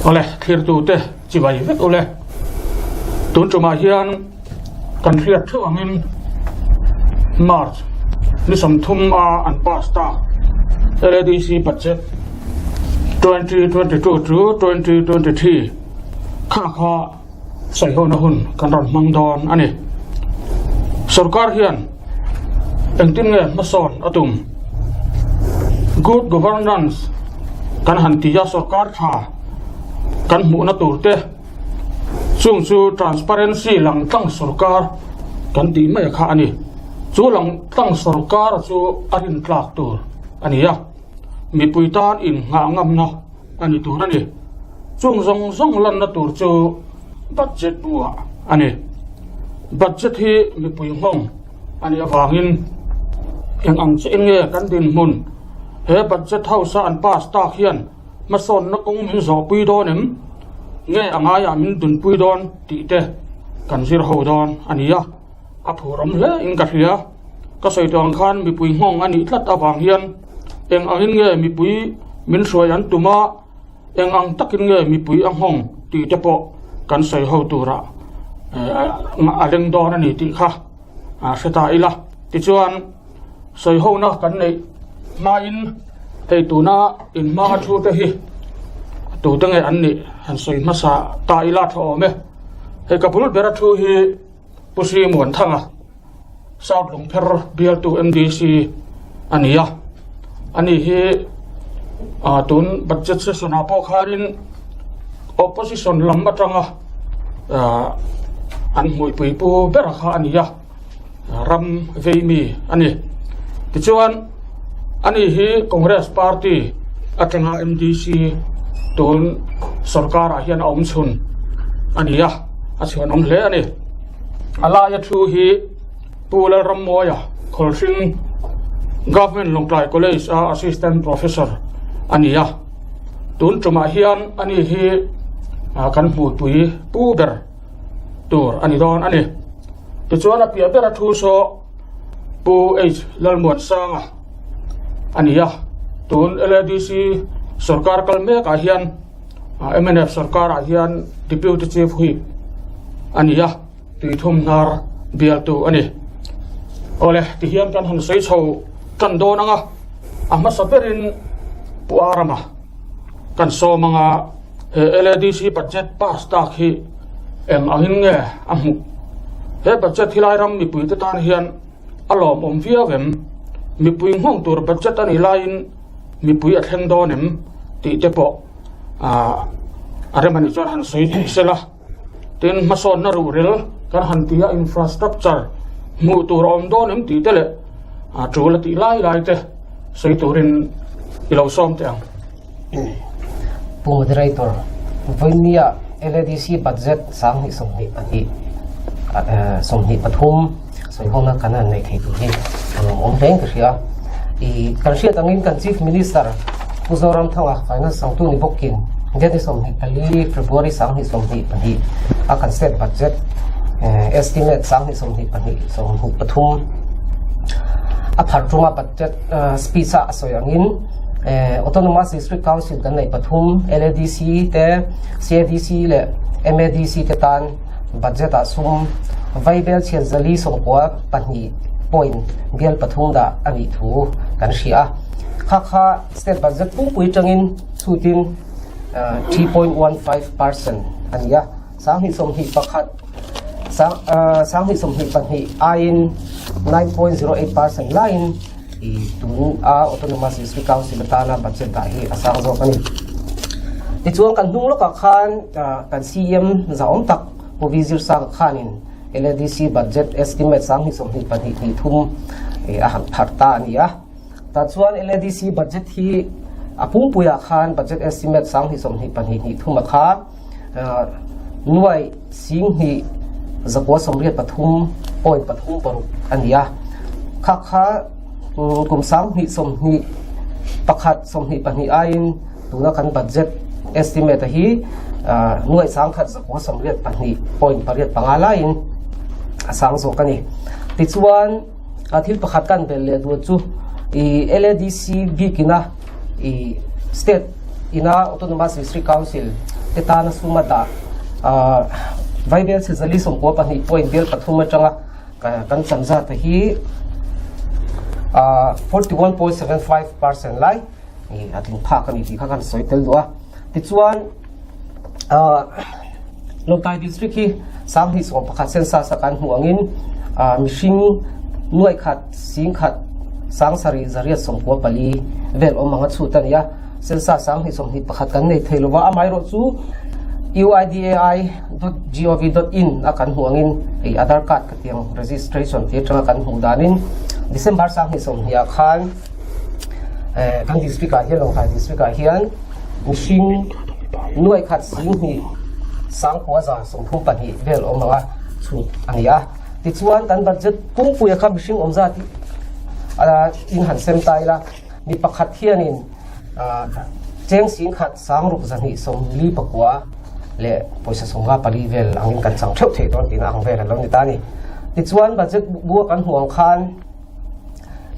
Awle, thlirtute chibai vek ule. Tun tumah hian kan hriat theuh angin March ni 30 a an pass tak LADC budget 2022 to 2023 kha kha sawihona hun kan rawn hmang dawn a ni. Sorkar hian engtin nge hmasawn a tum? Good governance kan han ti a, sorkar tha kan hmuhna tur te, chung chu transparency lang tlang sorkar kan tih mai kha a ni. Chu lang tlang sorkar chu a rintlak tur a ni a, mipui tan innghah ngamna a ni tur a ni. Chung zawng zawng lanna tur chu budget buah a ni. Budget hi mipui nghawng a nih avangin eng ang chiah in nge kan dinhmun he budget house a an pass tak hian hmasawnna kawng min zawhpui dawn em nge a ngaiah min dunpui dawn tih te kan zir ho dawn a ni a, a phurawm hle in ka hria. Ka sawi tawh ang khan mipui nghawng a nih tlat avang hian eng angin nge mipui min hruai an tum a, Eng ang takin nge mipui a nghawng tih te pawh kan sawi ho turah a leng dawn a ni tih kha hre ta ila. Tichuan, sawi hona kan neih hmain hei tuna inhma a thu te hi tute nge an nih han sawi hmasa ta ila tha awm e. Hei ka bul bera thu hi Pu Sri Muanthanga, South Lungpher bialtu MDC a ni a, ani hi tun budget session ah pawh khanin opposition lam atanga an hmuipui pu ber kha a ni a, ram vei mi a ni. Tichuan ani hi Congress party atanga MDC tun sorkar ah hian a awm chhun a ni a, a chhuanawm hle a ni. A laia thu hi Pu Lalrammawia Khawlhring Government Lawngtlai College a Assistant Professor a ni a. Tun tumah hian ani hi kan hmuhpui pu ber tur a ni dawn a ni. Tichuan a piah bera thu saw Pu H Lalmuansanga a ni a. Tun LADC sorkar kal mekah hian mnf sorkarah hian Deputy Chief Whip a ni a, tuithum hnar bialtu a ni. Awle, tihian kan han sawi chho tan dawn ang a, a hmasa berin Pu Arama kan sawm ang a, he LADC budget pass tak hi eng angin nge a hmuh? He budget hi Lairam mipuite tan hian a lawmawm viau em? Mipui nghawng tur budget a nih laiin mipui a thleng dawn em tih te pawh a rem a nih chuan han sawi thei se la. Tin, hmasawnna ruhrel kan han ti a, infrastructure hmuh tur a awm dawn em tih te leh a tul a tih lai lai te sawi turin i lo sawm teh ang. Pu Moderator, Vawinia LADC budget 2022, 23 sawihawna kan han nei thei tur hi a lawmawm hle in ka hria. I kan hriat angin kan Chief Minister Pu Zoramthanga Finance sangtu ni bawkin Date 24 February 2022 a kan state budget estimate 2022 23 a phar tuma budget speech a sawi angin Autonomous District Council kan nei pathum LADC te CADC leh MADC te tan Budget ah sum vaibel chhiat 494 point bial pathum dah a nih thu kan hria a. Kha kha state budget pumpui tangin chhutin 3.15% a ni a. 2021 2022 aiin 9.08% laiin i tun a Autonomous District Council atana budget dah hi a sang zawk a ni. Tichuan kan hnung lawkah khan kan CM zahawm tak Pu V Zirsanga khanin LADC budget estimate 2022 tih thum a han pharh ta a ni a. Tah chuan LADC budget hi a pumpuiah khan budget estimate 2022 hnih thuma kha nuai 10 983.36 a ni a. Kha kha kum 2021 22 aiin tuna kan budget estimate hi nuai 1,982.85 laiin a sang zawk a ni. Tichuan thil pakhat kan belh leh duh chu i LADC bikina i state ina Autonomous District Council te tana suma dah Vaibelchhe 492 point bial pathum atanga kan chan zat hi 41.75% lai a tling phak a ni tih kha kan sawi tel duh a. Tichuan Lawngtlai District hi 2011 census a kan hmuh angin mihring nuaih khat singkhat 7894 vel awm anga chhut a ni a. Census 2021 kan nei thei lova, amaherawhchu UIDAI.gov.in a kan hmuh angin hei Aadhaar card ka tiang registration tih atanga kan hmuh danin December 2020 ah khan kan district ah hian Lawngtlai district ah hian mihring nuaih khat 10 932 vel awm anga chhut a ni a. Tichuan kan budget pumpuia kha mihring awm zat in han sem ta ila mi pakhat hianin cheng 10 6,249 leh pawisa 54 vel angin kan chang theuh thei dawn tihna ang vel a lo ni ta a ni. Tichuan budget bua kan hmuh ang khan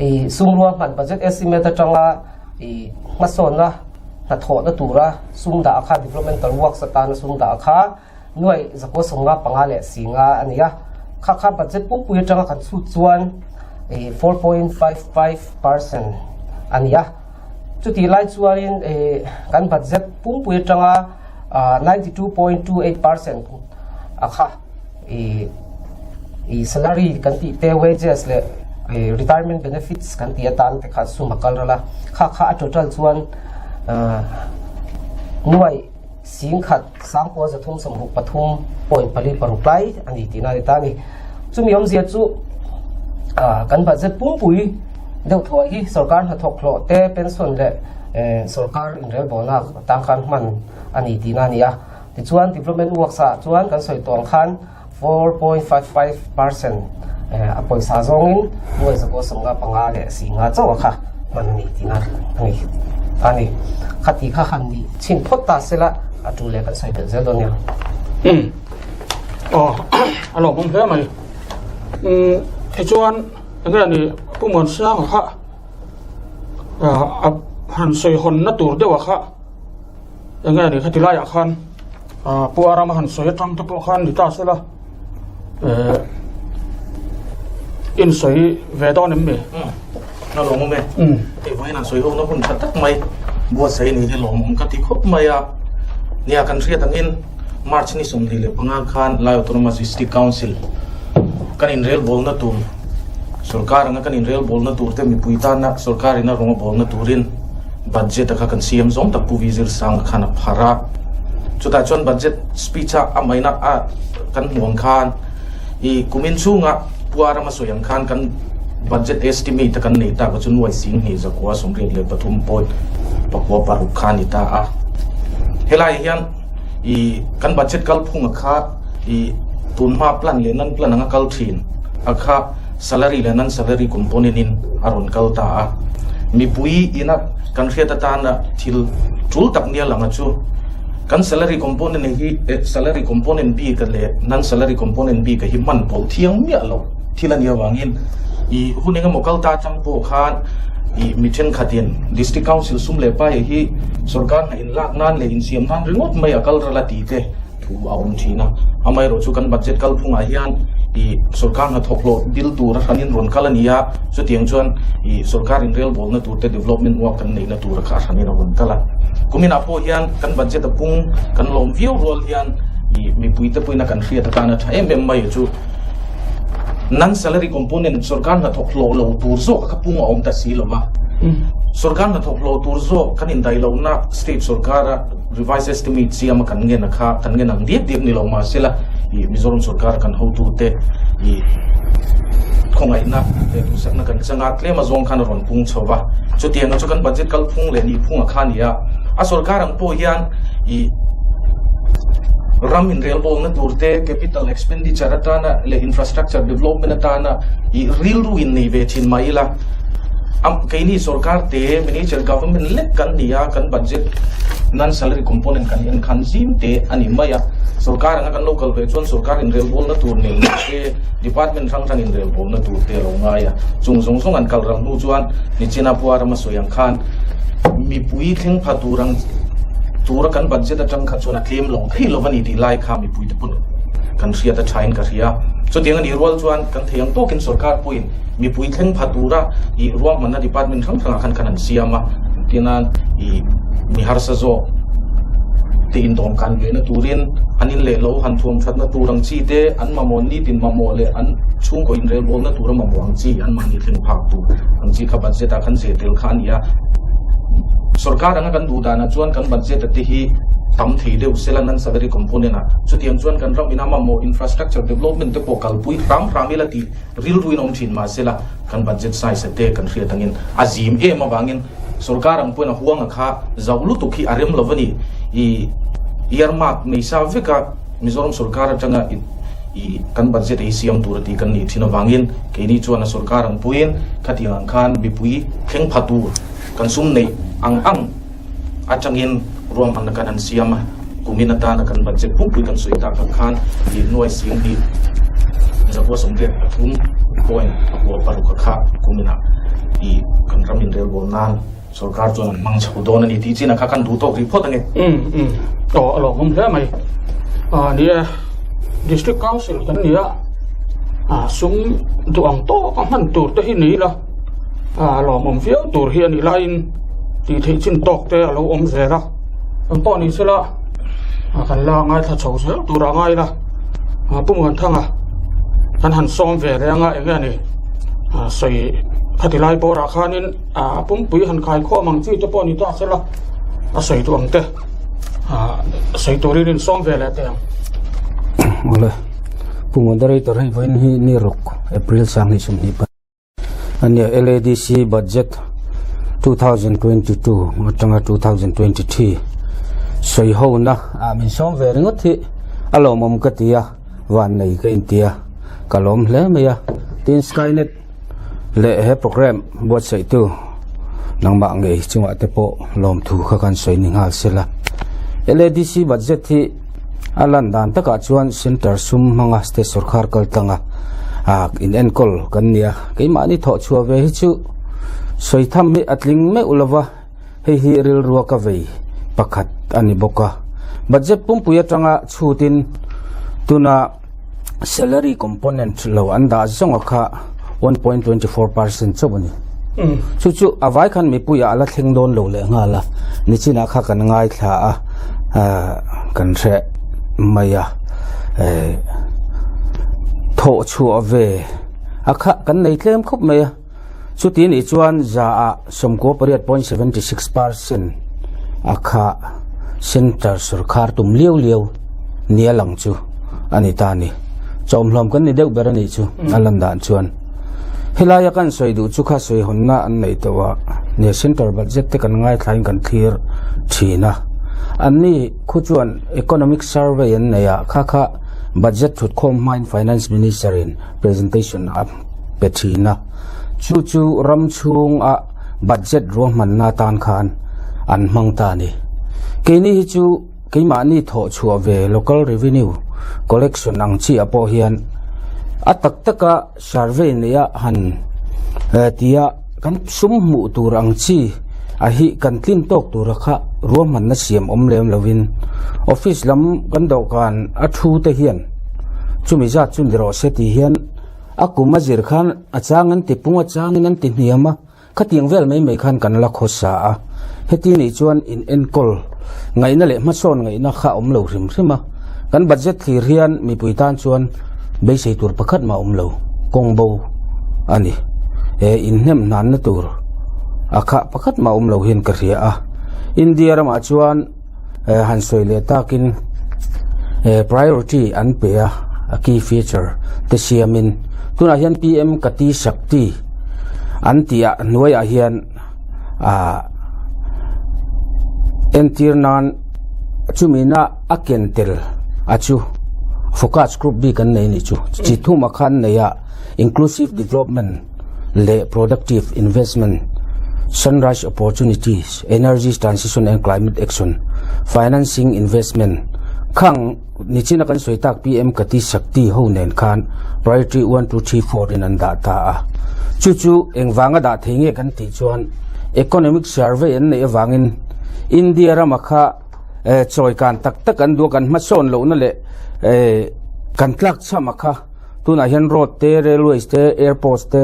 ih sumrua hman budget estimate atanga ih hmasawnna hnathawhna tura sum dah kha developmental works atana sum dah kha nuaih zakua 55 leh 9 a ni a. Kha kha budget pumpui atanga kan chhut chuan ih 4.55% a ni a. Chutih lai chuanin kan budget pumpui atanga 92.28% a kha ih salary kan tih te wages leh retirement benefits kan tih atan te kha sum a kal ral a, kha kha a total chuan nuaih 10 9,363.46 lai a ni tihna a ni ta a ni. Chumi awmzia chu kan budget pumpui deuh thuah hi sorkar hnathawk hlawh te, pension leh sorkar inrelbawlna tangkan hman a ni tihna a ni a. Tichuan development works ah chuan kan sawi tawh ang khan 4.55% a pawisa zawngin nuai zakua 55 leh 9 chauh a kha hman a ni tihna a ni a ni. Khati kha han nih chhin phawt ta sela a tu leh kan sawi belh zel dawn nia. Umm aw a lawmawm hle mai. Umm tichuan enge ni Pu Muansanga kha a han sawi hawnna tur deuh a kha enge ni khati laiah khan Pu Arama han sawi atang te pawh khan ni ta sela in sawi ve dawn em ni? A lawmawm e. Hei vawiin an sawi ho na hun tha tak mai buatsaih ni hi lawmawm ka ti khawp mai a. Nia kan hriat angin March ni 25 khan Lai Autonomous District Council kan inrelbawlna tur sorkar anga kan inrelbawlna tur te mipui tana sorkar ina rawnga bawlna turin budget a kha kan siam zawng tak Pu Vizir Sanga khan a phar a. Chutah chuan budget speech a amaina a kan hmuh ang khan i kumin chhunga Pua rama sawi ang khan kan budget estimate a kan nei tak a chu nuai 2183.96 kha a ni ta a. Helai hian i kan budget kalphung a kha i tunhma plan leh non plan anga kal thin a kha salary leh non salary component in a rawn kal ta a. Mipui ina kan hriat atana thil tul tak nia lang a chu kan salary component hi salary component bik leh non salary component bik hi hman pawlh thiang miah lo thil a nih avangin i hun engemaw kal ta chang pawh khan i mi thenkhatin district council sum leh pai hi sorkar hna inlak nan leh insiam nan ringawt mai a kal ral a tih te thu a awm thin a. Amaherawhchu kan budget kalphungah hian i sorkar hnathawk hlawh dil tur a hranin rawn kal a ni a, chutiang chuan i sorkar inrelbawlna tur te development work kan neihna tur a kha a hranin a rawn kal a. Kuminah pawh hian kan budget a pung kan lawm viau rual hian i mipuite pawhin a kan hriat atana tha em em mai chu non salary component sorkar hnathawk hlawh lo tur zawk a kha pung a awm ta si lo va. Sorkar hnathawk hlawh tur zawk kan indaih lohna state sorkara Revised estimate siam a kan ngen a kha kan ngen ang diak diak ni lo mahsela ih Mizoram sorkar kan hotute ih khawngaihna leh duhsakna kan chang a, tlem azawng khan a rawn pung chho va. Chutiang chu kan budget kalphung leh nihphung a kha a ni a, a sorkar ang pawh hian ih ram inrelbawlna tur te, capital expenditure atana leh infrastructure development atana ih rilru in nei ve thin mai ila, keini sorkar te miniature government lek kan ni a, kan budget nan salary component kan en khan zim te a ni mai a, sorkar anga kan lo kal ve chuan sorkar inrelbawlna tur nen te department hrang hrang inrelbawlna tur te a lo ngai a, chung zawng zawng an kal ral hnu chuan nichina Pua rama sawi ang khan mipui thleng pha tur ang. tura kan budget atang kha chuan a tlem lo thei lo a ni tih lai kha mipuite pawn kan hriat a thain ka hria. Chutiang a nih rual chuan kan thei ang tawkin sorkar pawhin mipui thleng pha tura ih ruahmanna department hrang hrangah khan khan an siam a, engtin ih mi harsa zawk te indawmkan ve na turin an in leh lo han thuam thatna tur ang chi te, an mamawh nitin mamawh leh an chhungkaw inrelbawlna tura mamawh ang chi an mahni thleng phak tur ang chi kha budget ah khan zeh tel kha a ni a. Sorkar anga kan duh danah chuan kan budget a te hi tam thei deuh sela nan salary component ah chutiang chuan kan ram ina mamawh infrastructure development te pawh kalpui hram hram ila tih rilruin awm thin mahsela kan budget size a te kan hriat angin a zim em avangin sorkar ang pawhin a huang a kha zauh lutuk hi a rem lo a ni. I earmark nei sa veka Mizoram sorkar atanga i kan budget ei siam tur a tih kan nih thin avangin keini chuan a sorkar ang pawhin khatiang ang khan mipui thleng pha tur kan sum neih ang ang atangin ruahmanna kan han siam a, kumin atana kan budget pumpui kan sawi tak ang khan i nuai sing hi zakua 83 point pakua paruk a kha kuminah i kan ram inrelbawl nan sorkar chuan an hmang chho dawn a ni tih chin a kha kan duh tawk rih phawt ange. Umm umm aw a lawmawm hle mai. Ah ni e District Council kan ni a, ah sum duh ang tawk a hman tur te hi ni ila. A lawmawm viau tur hi a nih laiin tih theih chin tawk te a lo awm zel a, eng pawh ni sela kan la ngaithla chho zel tur a ngai la, Pu Muanthanga kan han sawm ve leh anga eng nge ni sawi khati lai bawrah khanin a pumpui han khai khawm ang chi te pawh ni ta sela a sawi duh ang te sawi turin in sawm ve leh teh ang. Awle, Pu Moderator hei vawiin hi ni ruk April 20. Ania LADC budget 2022 atanga 2023 sawi ho na ah min sawm ve ringawt hi a lawmawm ka ti a van nei ka inti a ka lawm hle mai a tin skynet leh he program buatsaih tu nangmah ngei chungah te pawh lawmthu kha kan sawi ni nghal sela LADC budget hi A lan dan takah chuan Centre sum hmanga State sawrkar kal tlanga in enkawl kan nia. Keimahni thawh chhuah ve hi chu sawi tham hi a tling meuh lova, hei hi rilrua ka vei pakhat a ni bawk a. Budget pumpui atanga chhutin tuna salary component lo an dah zawnga kha 1.24% chauh a ni. Chu chu a vai khan mipuiah a la thleng dawn lo leh nghal a, nichinah kha kan ngaithla a, kan hre mai a, thawh chhuah ve a kha kan nei tlem khawp mai a, chuti nih chuan za ah 18.76% a kha center sorkar tum liau liau nia lang chu a ni ta a ni. Chawmhlawm kan ni deuh ber a nih chu a lan dan chuan. Helaia kan sawi duh chu kha sawi hawnna an nei tawh a, nia center budget te kan ngaithlain kan thlir thin a. Anni khu chuan economic survey an nei a, kha kha budget thutkhawm hmain finance minister in presentation a pe thin a. Chu chu ram chhunga budget ruahmanna atan khan an hmang ta a ni. Keini hi chu keimahni thawh chhuah ve local revenue collection ang chiah pawh hian a tak taka survey neia han tia kan sum hmuh tur ang chi a hi kan tlin tawk tura kha ruahmanna siam awm lem lovin office lam kan dawhkan a thu te hian chumi zat chu ni rawh se tih hian a kum a zir khan a chang an ti pung a changin an ti hniam a. Khatiang vel mai mai khan kan la khawsa a, heti nih chuan in enkawl ngaihna leh hmasawn ngaihna kha a awm lo hrim hrim a, kan budget thlir hian mipui tan chuan beisei tur pakhat mah a awm lo, kawng bo a ni. He inhnem hnanna tur a khah pakhat mah a awm lo hian ka hria a, India ramah chuan han sawi leh takin priority an pe a, a key feature te siamin tunah hian PM Gati Shakti an tih ah hnuaiah hian ah entir nan chumi na a ken tel a chu focus group bik an nei a nih chu chi thum a kha an nei a inclusive development leh productive investment sunrise opportunities Energy Transition and Climate Action, Financing Investment, Khang nichina kan sawi tak PM Gati Shakti ho nen khan Priority 1, 2, 3, 4 in an dah ta a. Chu chu engvanga dah thei nge kan tih chuan Economic Survey an neih avangin India rama kha. Chawi kan tak tak an duh a, kan hmasawn lohna leh kan tlak chham a kha. Tunah hian road te, railways te, airports te,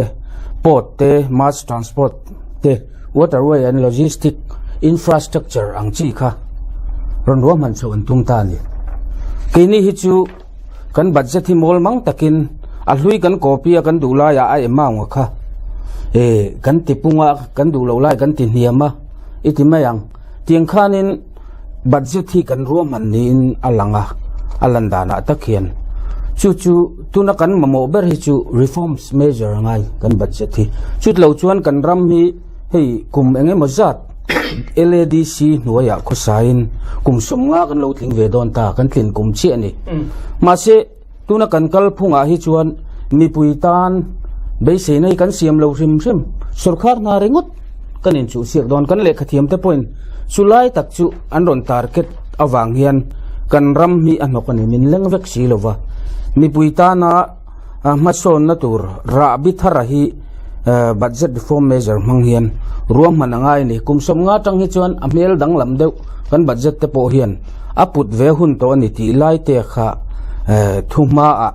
port te, mass transport te, waterway and logistic infrastructure ang chi kha rawn ruahman chhoh an tum ta a ni. Keini hi chu kan budget hi mawl mang takin a hlui kan copy a kan duh laiah a amount a kha kan ti pung a, kan duh loh lai kan ti hniam a i ti mai ang. Tiang khanin budget hi kan ruahman niin a lang a, a lan danah tak hian. Chu chu tuna kan mamawh ber hi chu reforms measure a ngai kan budget hi. Chutlo chuan kan ram hi hei kum eng emaw zat LADC hnuaiah khawsain kum sawmnga kan lo tling ve dawn ta, kan tlin kum chiah a ni. Mahse Tuna kan kalphungah hi chuan mipui tan beiseina hi kan siam lo hrim hrim. Sawrkhar hna ringawt kan inchuhsiak dawn. Kan lehkhathiamte pawhin chu lai tak chu an rawn target avang hian kan ram hi a hnawk a ni. Min leng vek si lo va. Mipui tana hmasawnna tur rahbi thara hi budget reform measure hmang hian ruahman a ngai a ni. Kum sawmnga atang hi chuan a hmel danglam deuh kan budget te pawh hian A put ve hun tawh a ni tih lai te kha thu hmaah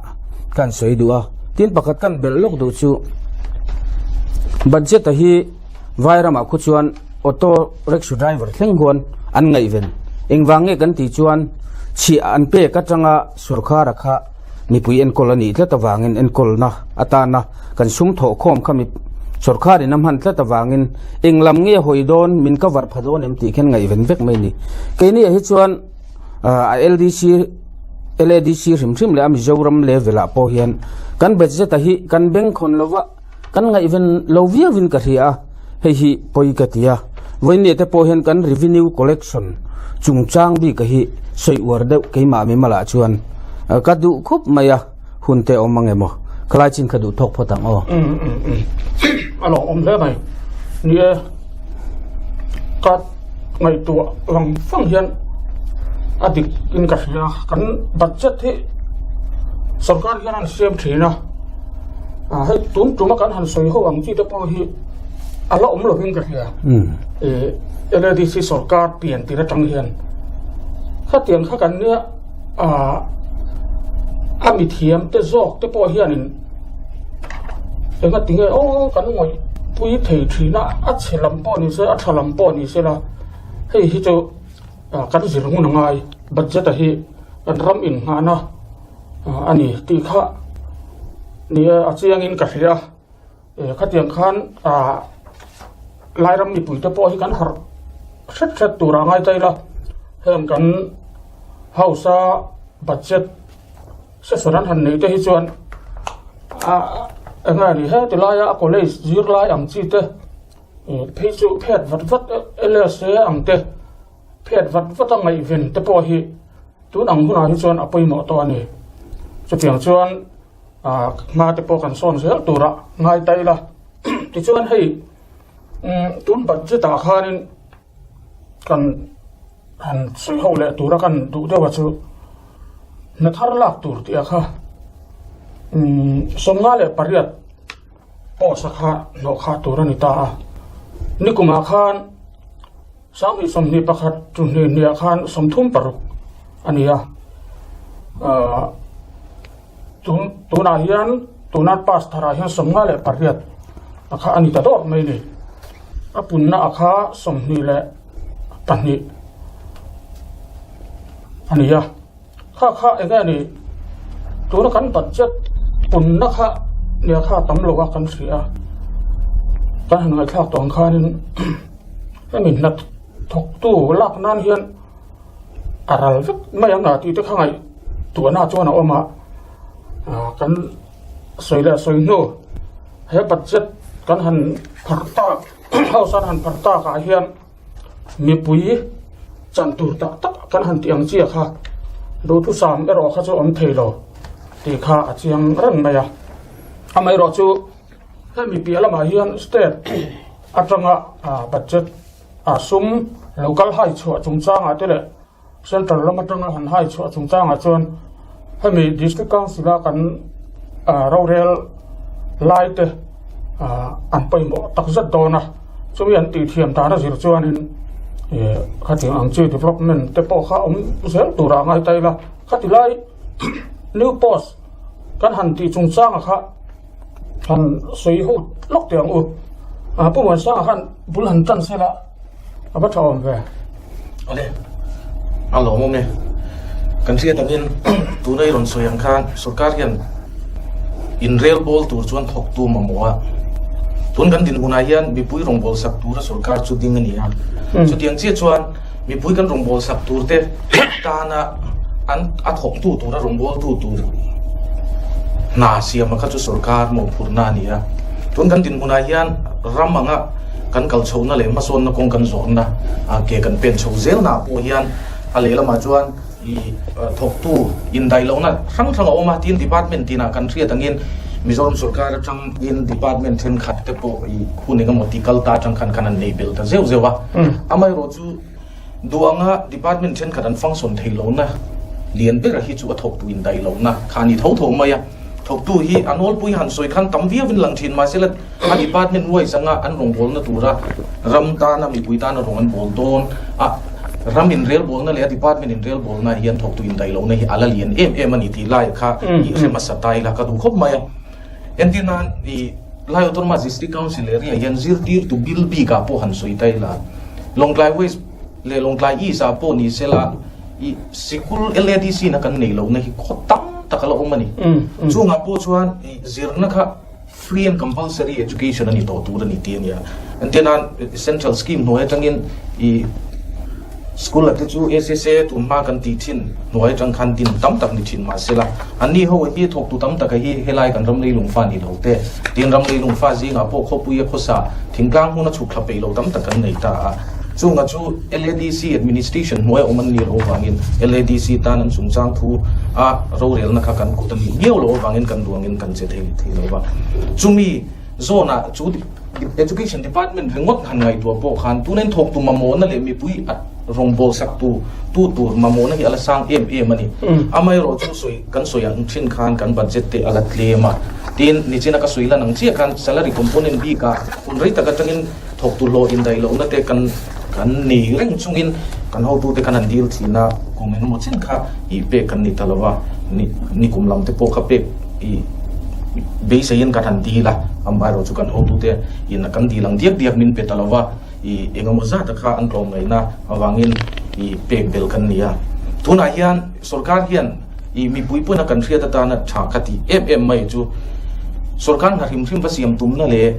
kan sawi duh a. Tin pakhat kan belh lawk duh chu budget-a hi Vairamah khu chuan auto rickshaw driver thleng huan an ngaihven. Engvang nge kan tih chuan chhiah an pek atanga sorkara kha Mipui enkawl a nih tlat avangin enkawlna atana kan sum thawh khawm kha mi sorkharin a hman tlat avangin eng lam nge hawi dawn min cover pha dawn em tih khian ngaihven vek mai a ni. Keini ah hi chuan a LDC LADC hrim hrim leh a Mizoram level ah pawh hian kan budget a hi kan bengkhawn lova kan ngaihven lo viauin ka hria a, hei hi pawi ka ti a. Vawinia te pawh hian kan revenue collection chungchang bik a hi sawi uar deuh keimah mimalah chuan ka duh khup mai a, hun te awm ang emaw khalai chin kha duh thawk phawt ang aw. A lawm awm hle mai. Ni e, ka ngaihtuah vang vang hian a dik in ka hria kan budget hi sorkar hian an siam thin a. Hei tun tuma kan han sawi ho ang chi te pawh hi a la awm lovin ka hria. LADC sorkar pian tir atang hian khatiang kha kan nia a mithiam te zawk te pawh hianin enga tinge aw kan ngawih pui thei thin a, a chhe lam pawh ni se a tha lam pawh ni se la hei hi chu kan zir ngun a ngai budget a hi kan ram inngahna a ni tih kha nia a chiangin ka hria khatiang khan Lairam mipuite pawh hi kan harh hret hret tur a ngai ta ila heng kan house a budget session an han neih te hi chuan eng nge ni heti laia a college zirlai ang chi te phei chu phet vat vat L_S_A ang te phet vat vat a ngaihven te pawh hi. Tun ang hunah hi chuan a pawimawh tawh a ni. Chutiang chuan hma te pawh kan sawn zel tura ngai ta ila. Tichuan hei tun budget ah khanin kan han sawi ho leh tura kan duh deuh a chu hna thar lak tur tih a kha 58 post a kha hnawh khah tur a ni ta a. Nikumah khan. 2021 chu hnih hniah khan 36 a ni a, tun tunah hian tuna pass tharah hian 58 a kha a ni ta dawt mai a ni. A punna a kha 22 a ni a, kha kha eng nge ni tuna kan budget punna kha nia kha tam lo a kan hria a, kan han ngaihthlak tawh ang khanin. Hemi hna thawktu lak nan hian a ral vek mai ang a tih te kha ngaihtuahna chuan a awm a, kan sawi leh sawi hnu he budget kan han pharh tak house an han pharh tak ah hian mipui chan tur tak tak kan han tih ang chiah kha duhthusam erawh kha chu awm thei lo tih kha a chiang reng mai a, amaherawh chu hemi piah lamah hian state atanga budget a sum lo kal hai chhuah chungchangah te leh central lam atanga han hai chhuah chungchangah chuan hemi district council a kan rorel lai te an pawimawh tak zet dawn a, chumi an tih thiam dan a zir chuanin. Khatiang ang chi development te pawh kha awm zel turah a ngai ta ila. Khati lai new post kan han tih chungchanga kha han sawi ho lawk teh ang u. Pu Muansanga khan bul han tan sela a va tha awm ve. Awle, a lawmawm e. Kan hriat angin tuna i rawn sawi ang khan sorkar hian inrel bawl tur chuan thawktu mamawh a. Tun kan dinhmunah hian mipui rawngbâwl sak tura sorkar chu ding a ni a. Chutiang chiah chuan mipui kan rawngbâwl sak turte tana an a thawktu tura rawngbâwltu tur hna siama kha chu sorkar mawhphurhna a ni a. Tun kan dinhmunah hian ram anga kan kal chhohna leh hmasawnna kawng kan zawhna ke kan pen chho zelnaah pawh hian a lehlamah chuan I thawktu indaih lohna hrang hrang a awm a, tin department tinah kan hriat angin Mizoram sorkar atangin department thenkhat te pawh i hun engemaw ti kal ta atang khan khan an nei belh ta zeuh zeuh a. Amaherawh chu duh anga department thenkhat an function thei lohna lian ber hi chu a thawktu indaih lohna kha a ni tho tho mai a. Thawktu hi a nawlpui han sawi khan tam viauin lang thin mahse la a department wise anga an rawngbawlna tura ram tana mipui tana rawng an bawl dawn a, ram inrelbawlna leh a department inrelbawlna hian thawktu indaihlohna hi a la lian em em a ni tih lai kha i hre hmasa ta ila ka duh khawp mai a. Entir nan i Lai Autonomous District Council area hian zirtirtu bil bikah pawh han sawi ta ila, Lawngtlai West leh Lawngtlai East ah pawh ni sela i sikul LADC na kan neih lohna hi khaw tam tak a la awm a ni. Chungah pawh chuan i zirna kha Free and compulsory education a ni tawh tur a ni tih a nia. Engtian nan central scheme hnuai atangin i school ah te chu SSA tun hma kan tih thin hnuai atang khan din tam tak ni thin mahsela anni ho hi thawktu tam taka hi helai kan ram leilung fa ni lo te tin ram leilung fa zingah pawh khawpui a khawsa thingtlang hmun a chhuk thla peih lo tam tak kan nei ta a. Chunga chu LADC administration hnuai awm an nih loh avangin LADC tan an chungchang thu a rorelna kha kan kut a nih miau loh avangin kan duangin kan che thei thei lo va. Chumi zawnah chu Education Department ringawt han ngaihtuah pawh khan tuna in thawktu mamawhna leh mipui a rawngbâwl saktu tu tur mamawhna hi a la sang em em a ni. Amaherawh chu sawi kan sawi ang thin khan kan budget te a la tlem a. Tin, nichina ka sawi lan ang chiah khan salary component bikah hun rei tak atangin Thawktu hlawh indaih lohna te kan kan nei reng chungin kan hotute khan an dil thin a, kum engemaw chin kha ih pek kan ni ta lo va, ni ni kum lam te pawh kha pek ih beiseiin kan han dil a, amaherawh chu kan hotute in kan dil ang diak diak min pe ta lo va, ih engemaw zata kha an tlawm ngaihna avangin ih pek bel kan ni a. Tunah hian sorkar hian ih mipui pawhin a kan hriat atana tha kha tih em em mai chu sorkar hna hrim hrim va siam tumna leh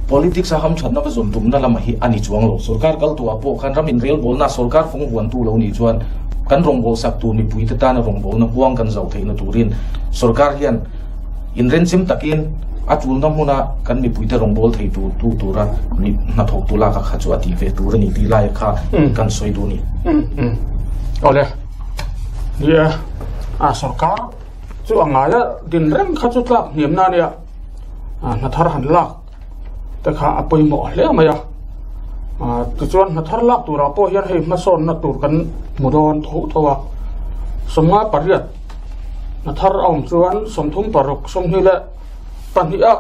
politics a hamthatna va zawn tumna lamah hi a ni chuang lo. Sorkar kal tuah pawh khan ram inrelbawlna sorkar fung huantu lo nih chuan kan rawngbâwl sak tur mipuite tana rawngbâwlna huang kan zauh theihna turin sorkar hian inrenchem takin a tulna hmuna kan mipuite rawngbâwl thei tur tu tura mi hnathawktu laka kha chu a tih ve tur a ni tih lai kha kan sawi duh a ni. Awle. Nia, a sorkar chu a ngai a, din reng kha chu tlak hniam na nia, a hna thar han lak te kha a pawimawh hle mai a, tichuan hna thar lak turah pawh hian hei hmasawnna tur kan hmu dawn tho tho a, 58 hna thar a awm chuan 36 22 a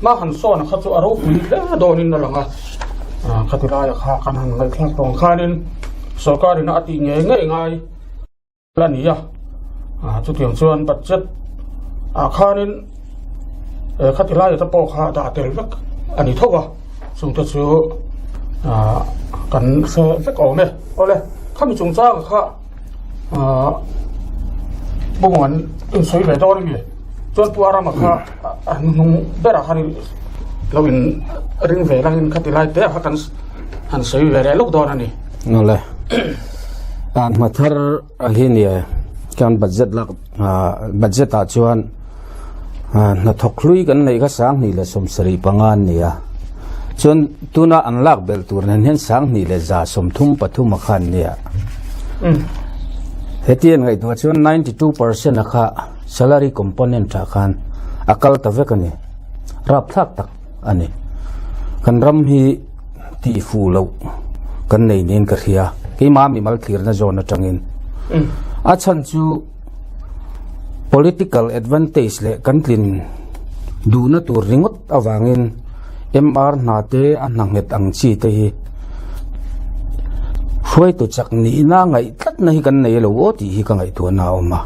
hma han sawn kha chu a ropui hle dawnin a lang a, khati laia kha kan han ngaihthlak tawng khanin sorkarin a tih ngei ngei ngai a ni a, chutiang chuan budget ah khanin khati laia te pawh kha dah tel vek a ni tho a, chungte chu kan hre vek awm e. Awle, khami chungchang kha Bawng an insawi ve dawn ami? Chuan Pu Arama kha a hnuhnung berah khan lo in ring ve langin khati lai te kha kan han sawi ve leh lawk dawn a ni. Awle. Hma thar a hi nia kan budget lak budget ah chuan hnathawk hlui kan neih kha 2075 an ni a. Chuan tuna an lak belh tur nen hian 2133 a kha an nia. Heti an ngaihtuah chuan 92% a kha salary component ah khan a kal ta vek a ni. Rapthlak tak a ni. Kan ram hi tih fuh loh kan nei niin ka hria. Keimah mimal thlirna zawn atangin. A chhan chu political advantage leh kan tlin duhna tur ringawt avangin MR hna te a hna nghet ang chi te hi. Hruaitu chak nihna ngaih tlatna hi kan nei lo aw tih hi ka ngaihtuahna a awm a.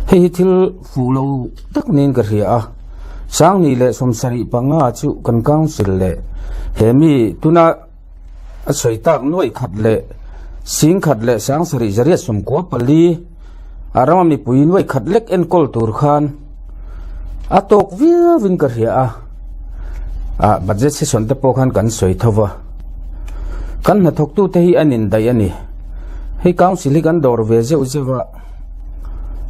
Hei hi thil fuh lo tak niin ka hria a. Sanghnih leh 75 chu kan council leh he mi tuna a sawi tak nuaih khat leh sing khat leh sang sarih zariat 94 a rama mipui nuaih khat lek enkawl tur khan a tawk viauin ka hria a. Ah budget session te pawh khan kan sawi tho va. Kan hnathawktute hi an indaih a ni. Hei council hi kan dawr ve zeuh zeuh a.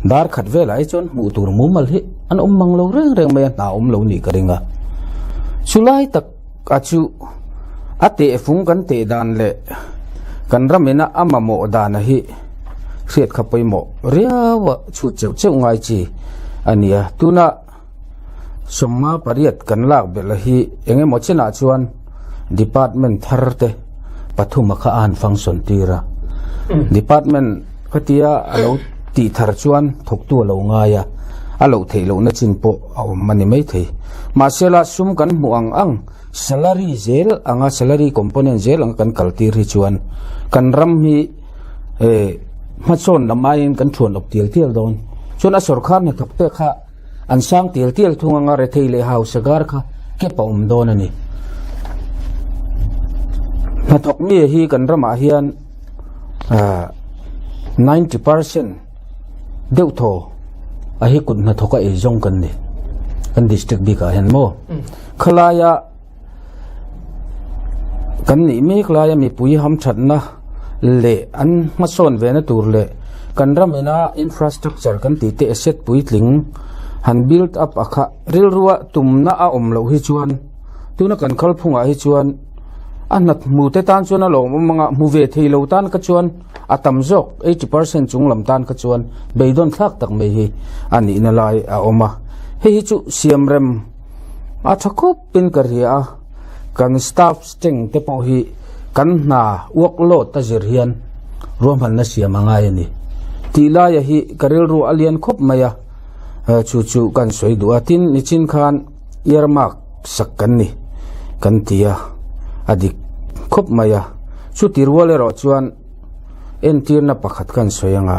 Dar khat velah hi chuan hmuh tur mumal hi an awm mang lo reng reng mai a, hna awm lo nih ka ring a. Chulai tak a chu a tehfung kan teh dan leh kan ram ina a mamawh dana hi hriat kha pawimawh riau a chhut cheuh cheuh ngai chi a ni a. Tuna 58 kan lak belh hi eng emaw chenah chuan department thar te pathum a kha a han function tir a. Department khatia a lo tih thar chuan thawktu a lo ngai a, a loh theih lohna chin pawh a awm a ni maithei. Mahsela sum kan hmuh ang ang salary zel anga salary component zel anga kan kal tir hi chuan kan ram hi eh hmasawn lam aiin kan thuan awp tial tial dawn. Chuan a sawrkar hnathawk te kha An sang tial tial thung anga rethei leh hausa gar kha kep a awm dawn a ni. Hnathawk mi hi kan ramah hian 90% deuh thaw a hi kut hnathawk a ei zawng kan ni. Kan district bikah hian maw. Khalaia Kan nih mek laia mipui hamthatna leh an hmasawn vena tur leh kan ram ina infrastructure kan tih te asset puitling han build up a kha rilrua tumna a awm loh hi chuan tuna kan kalphungah hi chuan a hna hmu te tan chuan a lawmawm anga hmu ve thei lo tan kha chuan a tam zawk 80% chung lam tan kha chuan beidawn thlak tak mai hi a nihna lai a awm a hei hi chu siamrem a tha khawp in ka hria a, kan staff strength te pawh hi kan hna workload a zir hian ruahmanna siam a ngai a ni. Tih laia hi ka rilru a lian khawp mai a, chu chu kan sawi duh a, tin nichin khan earmark sak kan ni kan ti a, a dik khawp mai a, chuti rual erawh chuan Entirna pakhat kan sawi anga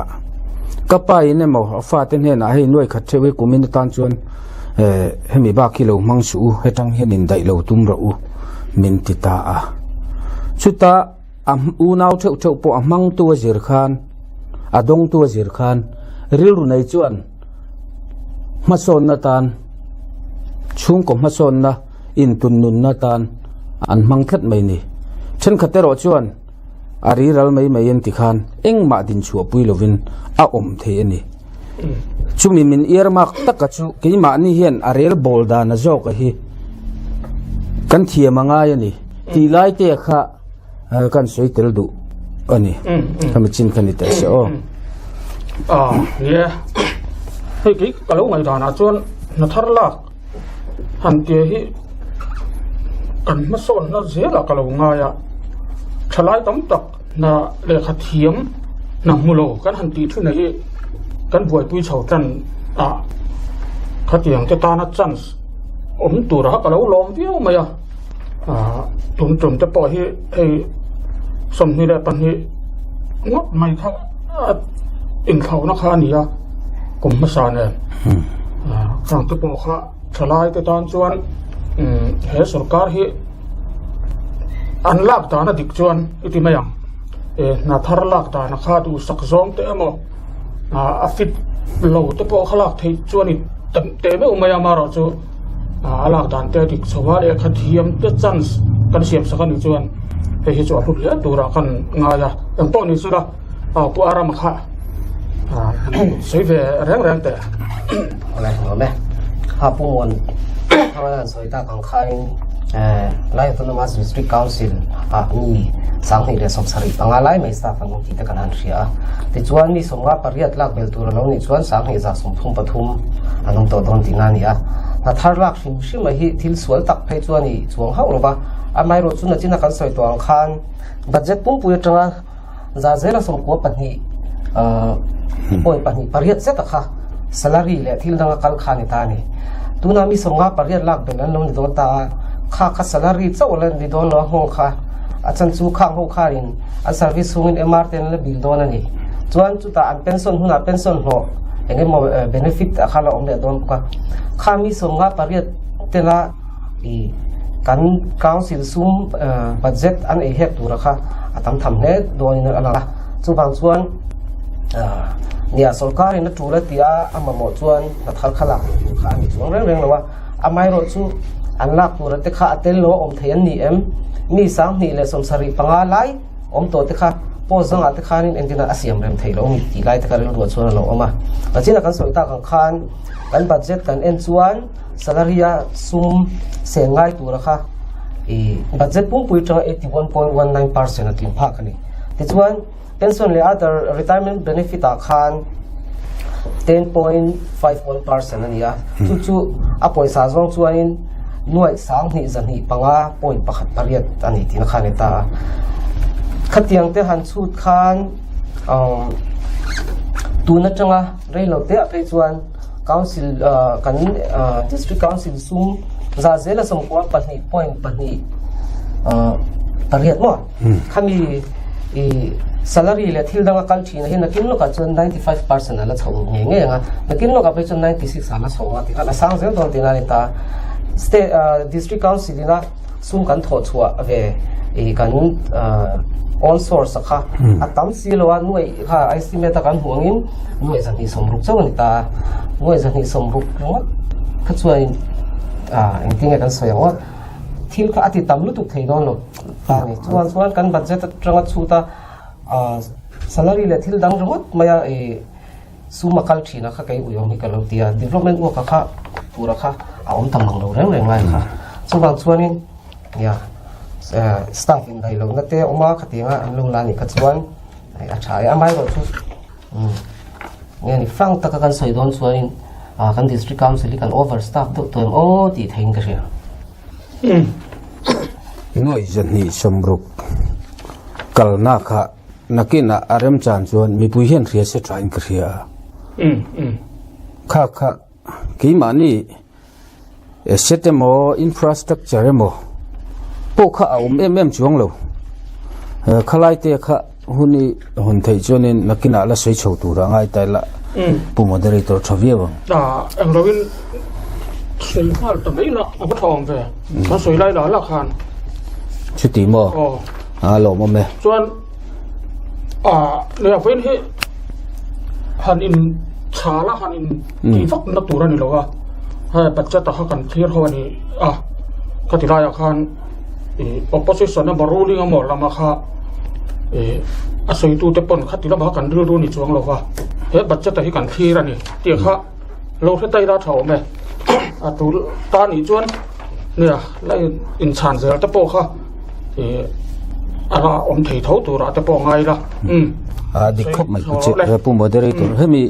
ka pa in emaw a fate hnenah hei nuai khat theuh hi kumin atan chuan eh hemi bak hi lo hmang suh u hetang hian in daih lo tum rawh u min ti ta a chuta a unau theuh theuh pawh a hmangtu a zir khan a dawngtu a zir khan rilru nei chuan hmasawnna tan chhungkaw hmasawnna intunnunna tan an hmang tlat mai ni thenkhat erawh chuan A riral mai mai an ti khan engmah dinchhuah pui lovin a awm thei a ni. Chumi min earmark taka chu keimahni hian a rel bawl dana zawka hi kan thiam a ngai a ni. Tih lai te kha kan sawi tel duh a ni. Khami chin kha ni teh se aw. Ah, ni e. Hei kei ka lo ngaihdanah chuan hna thar lak Han tia hi kan hmasawnna zelah ka lo ngai a, thalai tam tak hna lehkha thiam hna hmu lo kan han tih thin hi kan buaipui chho tan a, khatiang te tana chance awm tura ka lo lawm viau mai a, tum tum te pawh hi hei 22 ngawt mai kha a inthlauhna kha a ni a. Kum hmasa nen khang te pawh kha thalai te tan chuan he sorkar hi an lak dan a dik chuan i ti mai ang hna thar lak dan a kha duhsak zawng te emaw a fit lo te pawh kha lak theih chuan i tam teh meuh mai a amaherawh chu a lak dan te a dik chho a lehkha thiam te chance kan siam sak a nih chuan hei hi chu a hlu hle turah kan ngai a engpawh ni sela. Aw Pu Arama kha sawi ve reng reng teh. Awle nuam e. Ha Pu Muan Thangana an sawi tak ang khain Lai Autonomous District Council ah mi 2075 lai mai staff an awm tih te kan han hria a. Tichuan mi 58 lak bel tur a lo nih chuan 2133 an awm tawh dawn tihna a ni a. Hna thar lak hrim hrim a hi thil sual tak phei chuan i chuang hauh lo va. Amaherawh chu nachina kan sawi tawh ang khan budget pumpui atanga Za zela 92 point pahnih pariat zeta kha salary leh thil danga kal kha a ni ta a ni. Tuna mi 58 lak bel an lo ni dawn ta a, kha kha salary chauh la ni dawn lo a nghawng kha A chan chu khang ho kharin an service chhungin MR te an la bil dawn a ni. Chuan chutah an pension hunah pension hlawh eng emaw benefit a kha la awm leh dawn bawk a. Kha mi 58 tela i kan council sum budget an ei hek tura kha a tam tham hle dawnin a lang a. Chuvang chuan nia sorkarin a tul a ti a, a mamawh chuan hna thar kha lak tur kha a ni chuang reng reng lo a. Amaherawh chu an lak tura te kha a tel lo a awm thei an ni em? Mi 2075 lai awm tawh te kha post zangah te khanin engtin a siam rem thei lo a ni tih lai te kha rilruah chuan a lo awm a. China kan sawi tak ang khan kan budget kan en chuan salary a sum seng ngai tura kha i budget pumpui atanga 81.19% a tling phak a ni. Tichuan pension leh other retirement benefit ah khan 10.51% a ni a, chu chu a pawisa zawng chuanin nuaih 2205.18 a ni tihna kha a ni ta a. Khatiang te han chhut khan tun atanga reilo te ah phei chuan Council kan District Council sum za zela 92.2 maw khami i salary leh thil danga kal thin a hi nakin lawkah chuan 95% a la chho ngei ngei ang a nakin lawkah phei chuan 96 a la chho ang a tikhan a sang zel dawn tihna a ni ta State District Council ina sum kan thawh chhuah ve i kan own source a kha a tam si lo a nuaih kha estimate a kan hmuh angin nuaih 260 chauh a ni ta a nuaih 260 ringawt kha chuanin engtin nge kan sawi ang aw thil kha a ti tam lutuk thei dawn lo ta a ni chuan chuan kan budget atanga chhut a salary leh thil dang ringawt mai a i Sum a kal thin a kha kei uiawm hi ka lo ti a, development work a kha tur a kha a awm tam ang lo reng reng lai kha. Chuvang chuanin ya staff in daih lohna te a awm a, khatianga an lo la nih kha chuan a tha e. Amaherawh chu nge ni frank taka kan sawi dawn chuanin kan district council hi kan over staff deuh tawh em aw tih theihin ka hria. Nuaih 260 kalna kha Nakinah a remchan chuan mipui hian hria se thain ka hria a. Kha kha keimahni asset emaw infrastructure emaw pawh kha a awm em em chuang lo. Khalai te kha hun i hawn theih chuanin nakinah la sawi chho tura ngai ta ila Pu Moderator tha viau ang. Eng loin sawi nghal ta mai la a va tha awm ve. Kan sawi lai la la khan. Chuti maw? A lawmawm e. Chuan a leh vawiin hi han in chhal a han in tih vak na tur a ni lo a hei budget a kha kan thlir ho a ni a ka ti laiah khan ih opposition emaw ruling emaw lama kha ih a sawitu te pawn khati lamah kan rilru ni chuang lo va he budget a hi kan thlir a ni tih kha lo hre ta ila tha awm e a tul ta nih chuan nia la inchhan zel te pawh kha. A la awm thei tho turah te pawh ngai la. A dik khawp mai chu che pu moderator hemi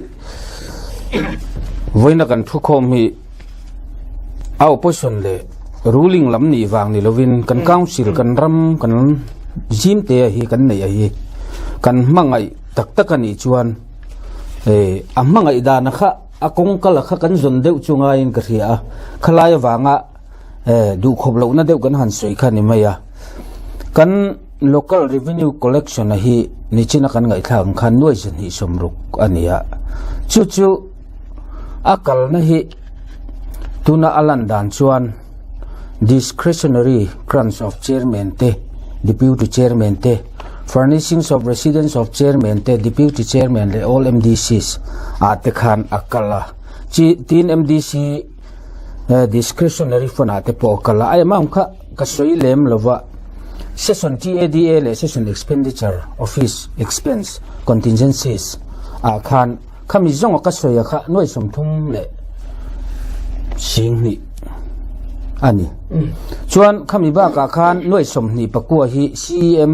vawiina kan thu khawm hi a opposition leh ruling lam nih vang ni lovin kan council kan ram kan zim te hi kan neih a hi kan hmangaih tak tak a nih chuan a hmangaih dan kha a kawngkal kha kan zawn deuh chu ngaiin ka hria a khalai avanga Duhkhawp lohna deuh kan han sawi kha ni mai a, kan local revenue collection a hi nichina kan ngaihthlak ang khan nuai 260 a ni a, chu chu a kalna hi tuna a lan dan chuan discretionary grants of chairman te, deputy chairman te, furnishings of residence of chairman te, deputy chairman leh all MDCs ah te khan a kal a, chi tin MDC Discretionary fund ah te pawh a kal a, a amount kha ka sawi lem lo va, Session TADA leh Session Expenditure Office Expense Contingencies ah khan khami zawnga ka sawi a kha nuai 32.2 a ni. Chuan khami bakah khan nuai 29 hi CEM,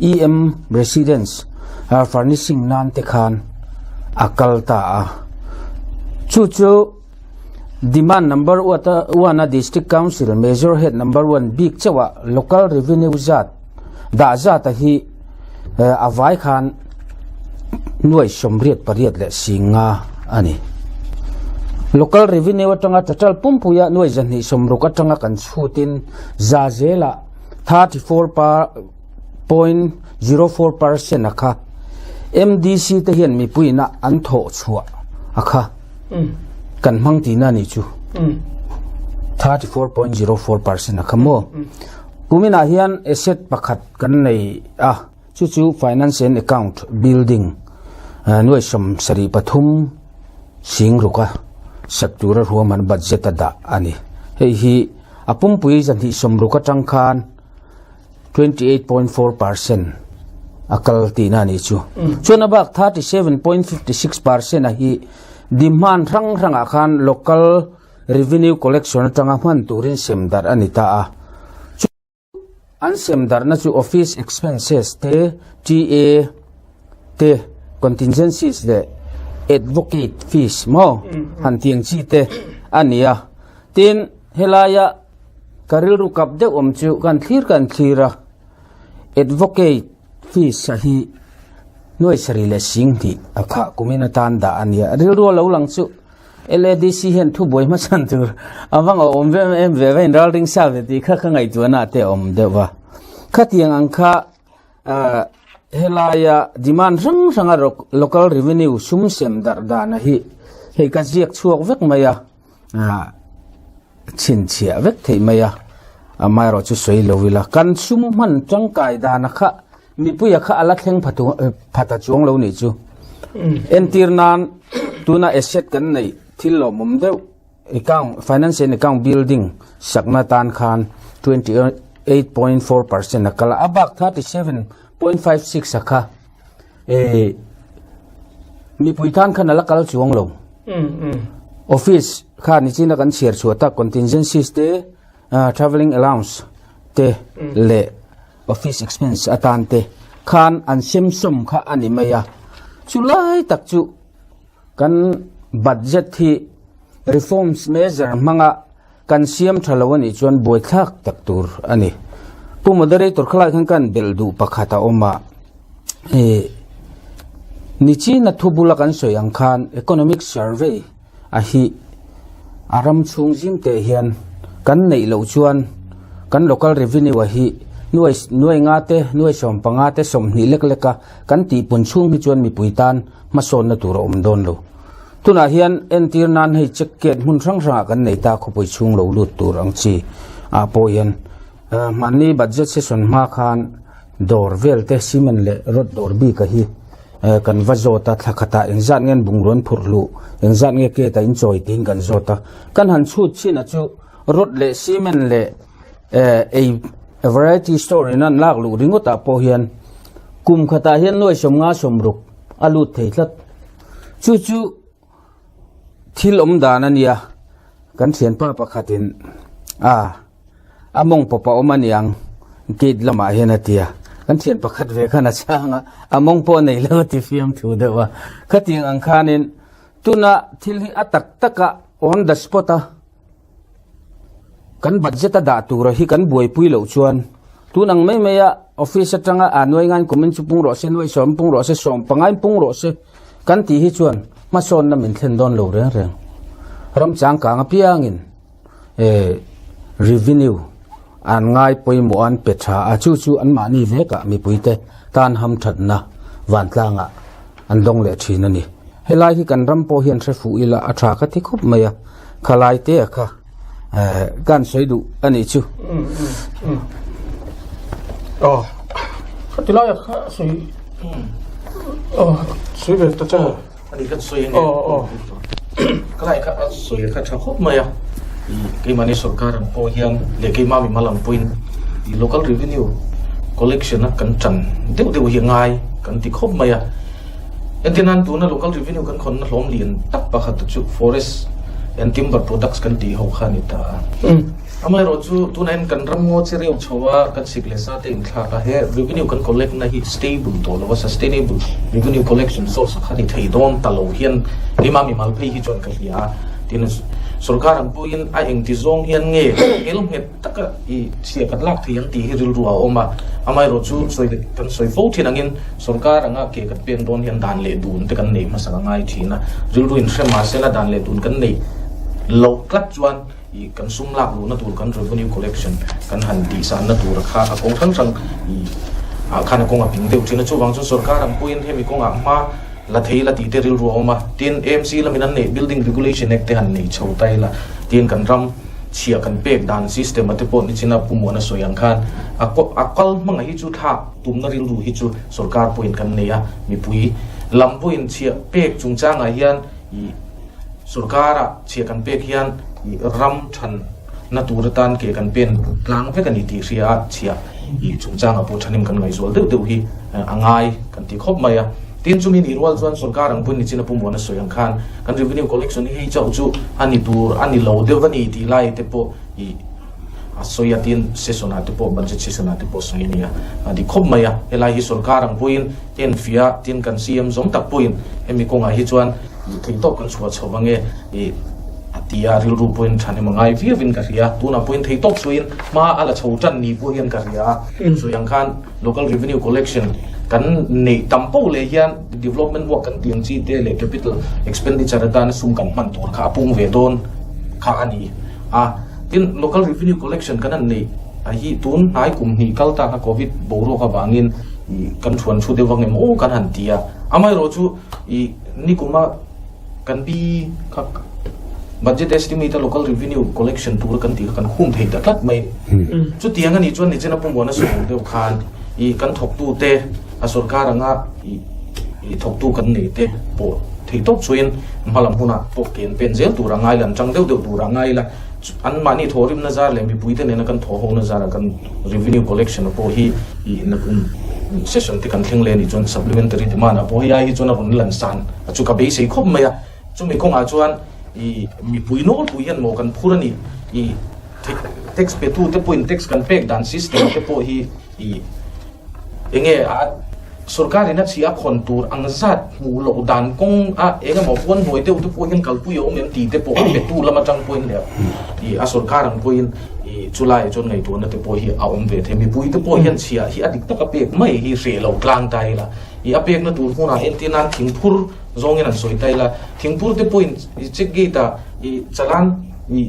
EM Residence Furnishing nan te khan a kal ta a, chu chu. Demand number one a District Council Major Head number one bik chauha Local Revenue zat dah zat a hi a vai khan nuai 88 leh 50 a ni. Local Revenue atanga total pumpuia nuai 260 atanga kan chhutin za zela 34 pa. 34.04 percent a kha MDC te hian mipuiin a an thawh chhuah a kha kan hmang tihna a nih chu. 34.04 percent a kha maw? Kuminah hian asset pakhat kan nei a, chu chu Finance and Account Building nuai 73 singruka sak tura ruahman budget a dah a ni. Hei hi a pumpui 260 atang khan 28.4 percent a kal tihna a nih chu. Chuan a bak 37.56 percent a hi demand hrang hrangah khan local revenue collection atanga hman turin sem darh a ni ta a. An sem darhna chu office expenses te, TA te, contingencies leh advocate fees maw han tih ang chi te a ni a. Tin, helaia ka rilru kap deuh awm chu kan thlir kan thlir a, advocate fees a hi nuai sarih leh 2000 a khah kumin atan dah a ni a. Rilru a lo lang chu LADC hian thubuai hmachhan tur a va ngauhawm ve em ve va inralring sa ve tih kha ka ngaihtuahna te a awm deuh va. Khatiang ang kha helaia demand hrang hranga local revenue sum sem darh dana hi hei ka ziak chhuak vek mai a, chhinchhiah vek theih mai a, amaherawh chu sawi lo ila kan sum hman tangkai dana kha Mipuia kha a la thleng phat a chuang lo nih chu. Entir nan tuna asset kan neih thil lawmawm deuh account, finance and account building sakna tan khan 28.4% a kal a, a bak 37.56 a kha mipui tan khan a la kal chuang lo. Office kha nichina kan chhiar chhuah tak contingencies te, travelling allowance te leh Office expense atan te khan an semsawm kha a ni mai a, chulai tak chu kan budget hi reforms measure hmanga kan siam tha lo a nih chuan buaithlak tak tur a ni. Pu Moderator khalai khan kan belh duh pakhat a awm a, hei nichina thu bula kan sawi ang khan economic survey a hi a ram chhung zim teh hian kan neih loh chuan kan local revenue a hi nuai nuai nga te nuai 15 te 20 lek lek a kan tih pun chhung hi chuan mipui tan hmasawnna tur a awm dawn lo. Tunah hian entir nan hei check gate hmun hrang hrangah kan nei ta khawpui chhung lo lut tur ang chi ah pawh hian mahni budget session hma khan dawr vel te cement leh rod dawr bik a hi Kan va zawt a, thla khatah engzat nge an bungraw an phurh hluh, engzat nge gate ah in chawi tiin kan zawt a. Kan han chhut chin a chu rod leh cement leh ei variety store in an lak luh ringawt ah pawh hian kum khatah hian nuai 50 60 a lut thei tlat. Chu chu thil awm dan a nia, kan thianpa pakhatin a. A mawng pawp a awm a niang gate lamah hian a ti a, kan thian pakhat ve khan a chhang a, a mawng pawh a nei lo a ti fiam thu deuh a. Khatiang ang khanin tuna thil hi a tak taka on the spot a kan budget a dah tura hi kan buaipui loh chuan tun ang mai mai a office atanga a nuai ngain kumin chu pung rawh se, nuai 10 pung rawh se, 15 in pung rawh se kan tih hi chuan hmasawnna min thlen dawn lo reng reng. Ram changkang apiangin. Revenue an ngai pawimawh an pe tha a, chu chu anmahni vekah mipuite tan hamthatna vantlangah an dawng leh thin a ni. Helai hi kan ram pawh hian hre fuh ila a tha ka ti khawp mai a, khalai te a kha kan sawi duh a nih chu. Aw, khati laia kha sawi aw sawi ve ta che. Ani kan sawi nge? Aw aw. Ka lai kha a sawi kha tha khawp mai a. I keimahni sorkar ang pawh hian leh keimah mimal ang pawhin i local revenue collection a kan tan deuh deuh hi a ngai kan ti khawp mai a. Entir nan tuna local revenue kan khawnna hlawm lian tak pakhat chu forest and timber products kan tih ho kha a ni ta a. Amaherawh chu tunah hian kan ram ngaw che reuh chho a, kan sik leh sa te inthlak a, he revenue kan collect na hi stable tawh lo a, sustainable revenue collection source a kha ni thei dawn ta lo hian keimah mimal phei hi chuan ka hria a, tin sorkar ang pawhin a engti zawng hian nge hel nghet taka i chhia kan lak thei ang tih hi rilru a awm a, amaherawh chu sawi kan sawi fo thin angin sorkar anga ke kan pen dawn hian dan leh dun te kan nei hmasa a ngai thin a, rilru inhre mahsela dan leh dun kan neih loh tlat chuan I kan sum lak luhna tur kan revenue collection kan han tihsanna tur kha a kawng hrang hrang i Ah khan a kawng a ping deuh thin a, chuvang chuan sorkar ang pawhin hemi kawngah hma la thei la tih te rilru a awm a, tin AMC lamin an neih Building Regulation Act te han nei chho ta ila, tin kan ram chhia kan pek dan system a te pawh nichina Pu Muana sawi ang khan a a kal hmanga hi chu thlak tumna rilru hi chu sorkar pawhin kan nei a, mipui lam pawhin chhia pek chungchangah hian ih sorkara chhia kan pek hian ih ram than na tur atan ke kan pen tlang vek a ni tih hria a, chhiah ih chungchangah pawh thahnem kan ngaihzual deuh deuh hi a ngai kan ti khawp mai a. Tin, chumi nih rual chuan sorkar ang pawhin nichin a Pu Muana sawi ang khan kan revenue collection hi hei chauh chu a ni tur a ni lo deuh a ni tih lai te pawh ih a sawi a, tin session ah te pawh budget session ah te pawh sawi a ni a, a dik khawp mai a. Helai hi sorkar ang pawhin enfiah a, tin kan CM zawng tak pawhin hemi kawngah hi chuan ih theihtawp kan chhuah chho vang e ih a ti a, rilru pawhin thahnem a ngai viauin ka hria. Tunah pawhin theihtawp chhuahin hma a la chho tan ni pawh hian ka hria a, sawi ang khan local revenue collection kan neih tam poh leh hian development work kan tih ang chi te leh capital expenditure atana sum kan hman tur kha a pung ve dawn kha a ni a. Tin, local revenue collection kan han neih a hi tun hnai kum hnih kal ta kha covid boruak avangin ih kan thuan thu deuh vang em aw kan han ti a, amaherawhchu ih nikuma Kan pi kha budget estimate a local revenue collection tur kan tih kha kan khum thei ta tlat mai. Chutiang a nih chuan nichina Pu Muana sawi deuh khan i kan thawktu te a sorkar anga i i thawktu kan nei te pawh thei tawp chuin hmalam hunah pawh ken pen zel tur a ngai la an tang deuh deuh tur a ngai la an mahni thawhrimna zar leh mipuite nena kan thawh hona zara kan revenue collection pawh hi i nakum session te kan thleng leh a nih chuan supplementary demand ah pawh hei ai hi chuan a rawn lan san a chu ka beisei khawp mai a, chumi kawngah chuan i mipui nawlpui hian maw kan phur a ni, i tax pe tu te pawhin tax kan pek dan system te pawh hi i enge a sorkar in a chhi a khawn tur ang zat hmuh loh dan kawng a eng emaw puan hnuai deuh te pawh hian kalpui a awm em tih te pawh a pe tu lam atang pawhin leh i a sorkar ang pawhin i chulai chuan ngaihtuahna te pawh hi a awm ve thei mipui te pawh hian chhiah hi a dik taka pek mai hi hreh lo tlang ta ila i a pekna tur hmunah entir nan thingphur zawngin an sawi ta ila thingphur te pawhin i check gate ah i chalan i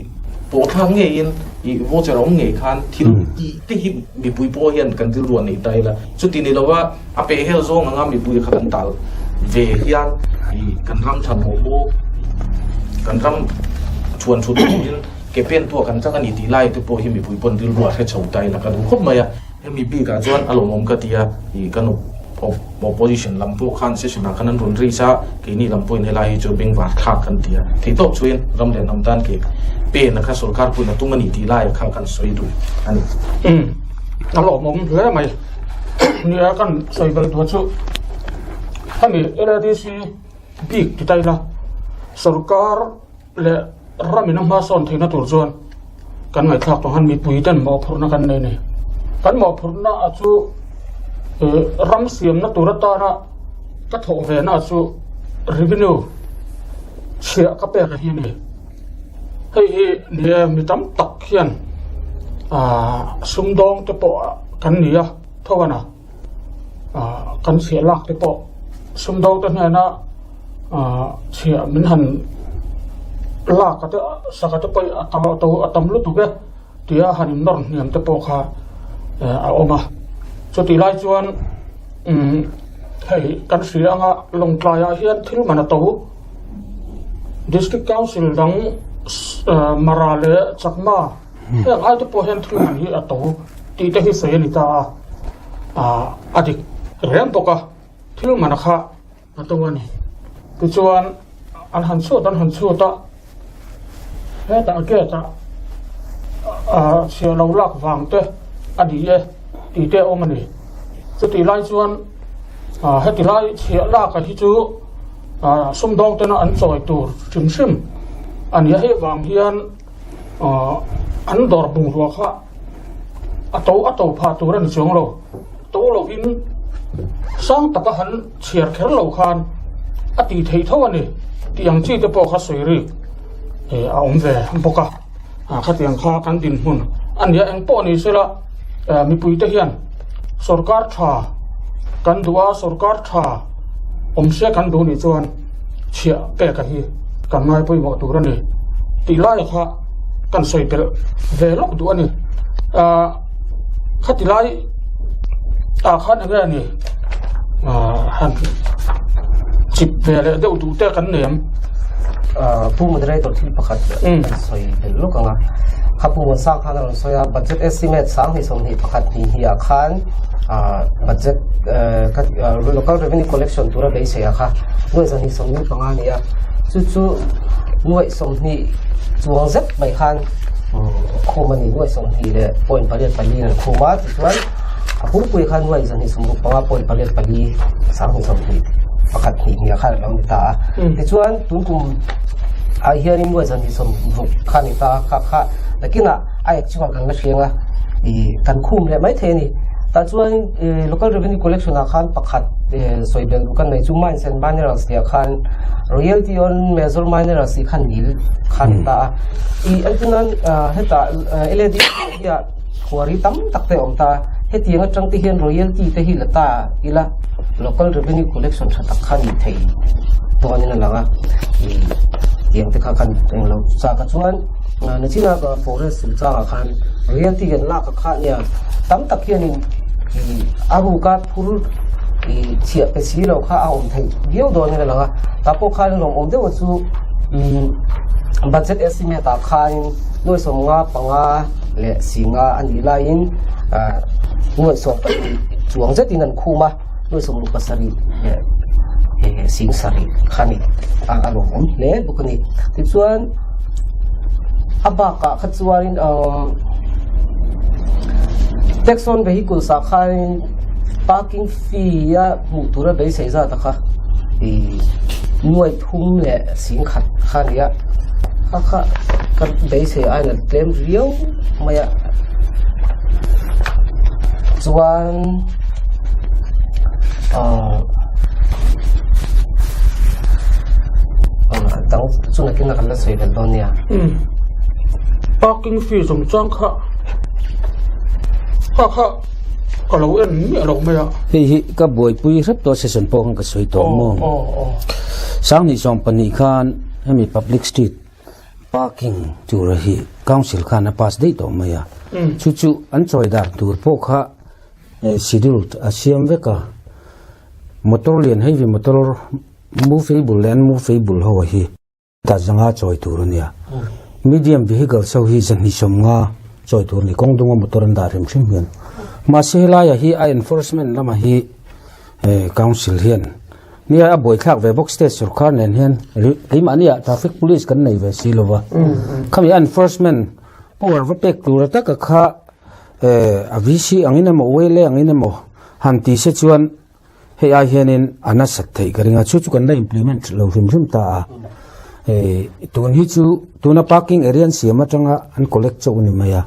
pawh thlak ngeiin i voucher a awm ngei khan thil tih te hi mipui pawh hian kan rilru a nei ta ila chuti ni lova a peh hel zawng anga mipui kha kan tal ve hian i kan ram than mawh bawk kan ram chhuan thut turin ke pen tuah kan chak a ni tih lai te pawh hi mipui pawn rilru a hre chho ta ila ka duh khawp mai a. Hemi bikah chuan a lawmawm ka ti a, ih kan opposition lam pawh khan session ah khan an rawn raise a, keini lam pawhin helai hi chu bengvar thlak kan ti a, theihtawp chuan ram leh hnam tan ke pen a kha sorkar pawhin a tum a ni tih lai kha kan sawi duh a ni. Umm a lawmawm hle mai. Nia kan sawi belh tur chu hemi LADC bik ti ta ila sorkar leh ramin a hmasawn theihna tur chuan kan ngaihthlak tawh han mipui ten mawhphurhna kan nei nei. Kan mawhphurhna a chu ram siamna tur atana ka thawh ve na chu revenue chhiah ka pek a hi a ni. Hei hi ni e mi tam tak hian sumdawng te pawh kan ni a tho a na. Kan chhiah lak te pawh sumdawng te hnena chhiah min han lak a te saka te pawh a tam a tam lutuk e tia han in nawr hniam te pawh kha a awm a chutih lai chuan hei kan hria anga lawngtlai ah hian thil man a to district council dang mara leh chakma Heng aite pawh hian thil man hi a to tih te hi sawi a ni ta a, ah a dik reng bawk a, thil man a kha a to a ni. Tichuan an han chhuat an han chhuat a, hetah gate ah ah chhiah lo lak vang te a ni e tih te a awm a ni. Chutih lai chuan ah heti lai chhiah lak a hi chu ah sumdawng tena an chawi tur hrim hrim a ni a, hei vang hian an dawr bungrua kha a to a to phah tur a ni chuang lo to lovin sang taka han chhiar kher lo khan a tih theih tho a ni tih ang chi te pawh kha sawi rik a awm ve bawk a khatiang kha kan dinhmun a nia eng pawh ni sela mipui te hian sorkar tha kan duh a sorkar tha awm se kan duh nih chuan chhiah pek a hi kan ngai pawimawh tur a ni tih lai kha kan sawi belh ve lawk duh a ni. Ahh khati lai Ah khan enge a ni han chip ve leh deuh duh te kan nei ang. Pu Moderator thil pakhat kan sawi belh lawk ang a, kha Pu Muansang khan a rawn sawi a, budget estimate 2021 hnih hnih ah khan budget local revenue collection tura beisei a kha nuaih 225 a ni a, chu chu nuaih 20 chuang zet mai khan khum a ni, nuaih 20 leh point pariat pali an khum a, tichuan a pumpuia khan nuaih 265 point pariat pali 20 pakhat hnih hnih ah khan a lo ni ta a, tichuan tun kum ah hianin nuaih 260 kha a ni ta a, kha kha nakinah a actual kan la hriang a, ih kan khum leh mai thei a ni. Tah chuan local revenue collection ah khan pakhat sawi belh duh kan nei chu mines and minerals tih ah khan royalty on major minerals tih khan nil kha a ni ta a. Ih entirnan hetah LAD hiah khuari tam tak te a awm ta a, hetiang atang te hian royalty te hi la ta ila local revenue collection tha tak kha ni thei dawnin a lang a. Ih tiang te kha khan englo chak ah chuan Nachina ka forest chungchangah khan royalty kan lak a kha nia tam tak hianin ih a ruka phur ih chhiah pe si lo kha a awm theih viau dawnin a lang a, tah pawh khan lawmawm deuh chu umm budget estimate ah khanin nuaih 55 leh 50 a nih laiin ah nuaih 12 chuang zetin an khum a, nuaih 67 leh 7 kha a ni a lawmawm hle bawk a ni. Tichuan. A bakah kha chuanin umm tax on vehicles ah khanin parking fee a hmuh tura beisei zat a kha ih nuai thum leh 10,000 kha a ni a, kha kha ka beisei aiin a tlem riau mai a chuan ahh dang chu nakin a kan la sawi belh dawn nia. Umm parking fee zawng chang kha kha kha ka lo en miah lo mai a. Hei hi ka buaipui hrep tawh session pawh khan ka sawi tawh maw. 2012 khan hemi public street parking tura hi council khan a pass daih tawh mai a. Chu chu an chawi dar tur pawh kha schedule a siam vek a. Motor lian heavy motor Movable leh unmovable ho hi ta zanga chawi tur a nia. Medium vehicles ho hi zahnih 50 chawi tur a ni. Kawng dunga motor an dah hrim hrim hian. Mahse helaia hi a enforcement lamah hi council hian nia a buaithlak ve bawk state sorkar nen hian keimahnia traffic police kan nei ve si lova. Khami a enforcement power va pek tur taka kha a VC angin emaw ULA angin emaw han ti se chuan Hei ai hianin a nasat theih ka ring a, chu chu kan la implement lo hrim hrim ta a. Hei tun hi chu tuna parking area an siam atanga an collect chauh a ni mai a.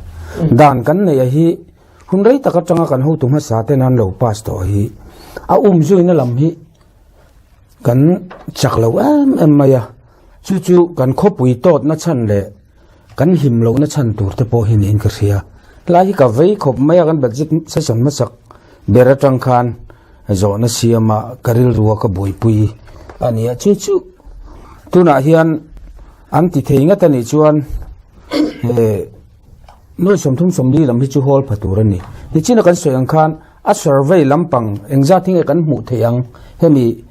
Dan kan neih a hi hun rei tak atanga kan hotu hmasa ten an lo pass tawh hi a um zuina lam hi kan chak lo em em mai a. Chu chu kan khawpui tawtna chhan leh Kan hlim lohna chhan tur te pawh hi niin ka hria. Tlai hi ka vei khawp mai a, kan budget session hmasak ber atang khan zawhna siama ka rilrua ka buaipui a ni a. Chu chu tunah hian an ti thei ngat a nih chuan he nuai 30 40 lam hi chu hawl pha tur a ni. Nichina kan sawi ang khan a survey lampang engzat hi nge kan hmuh theih ang hemi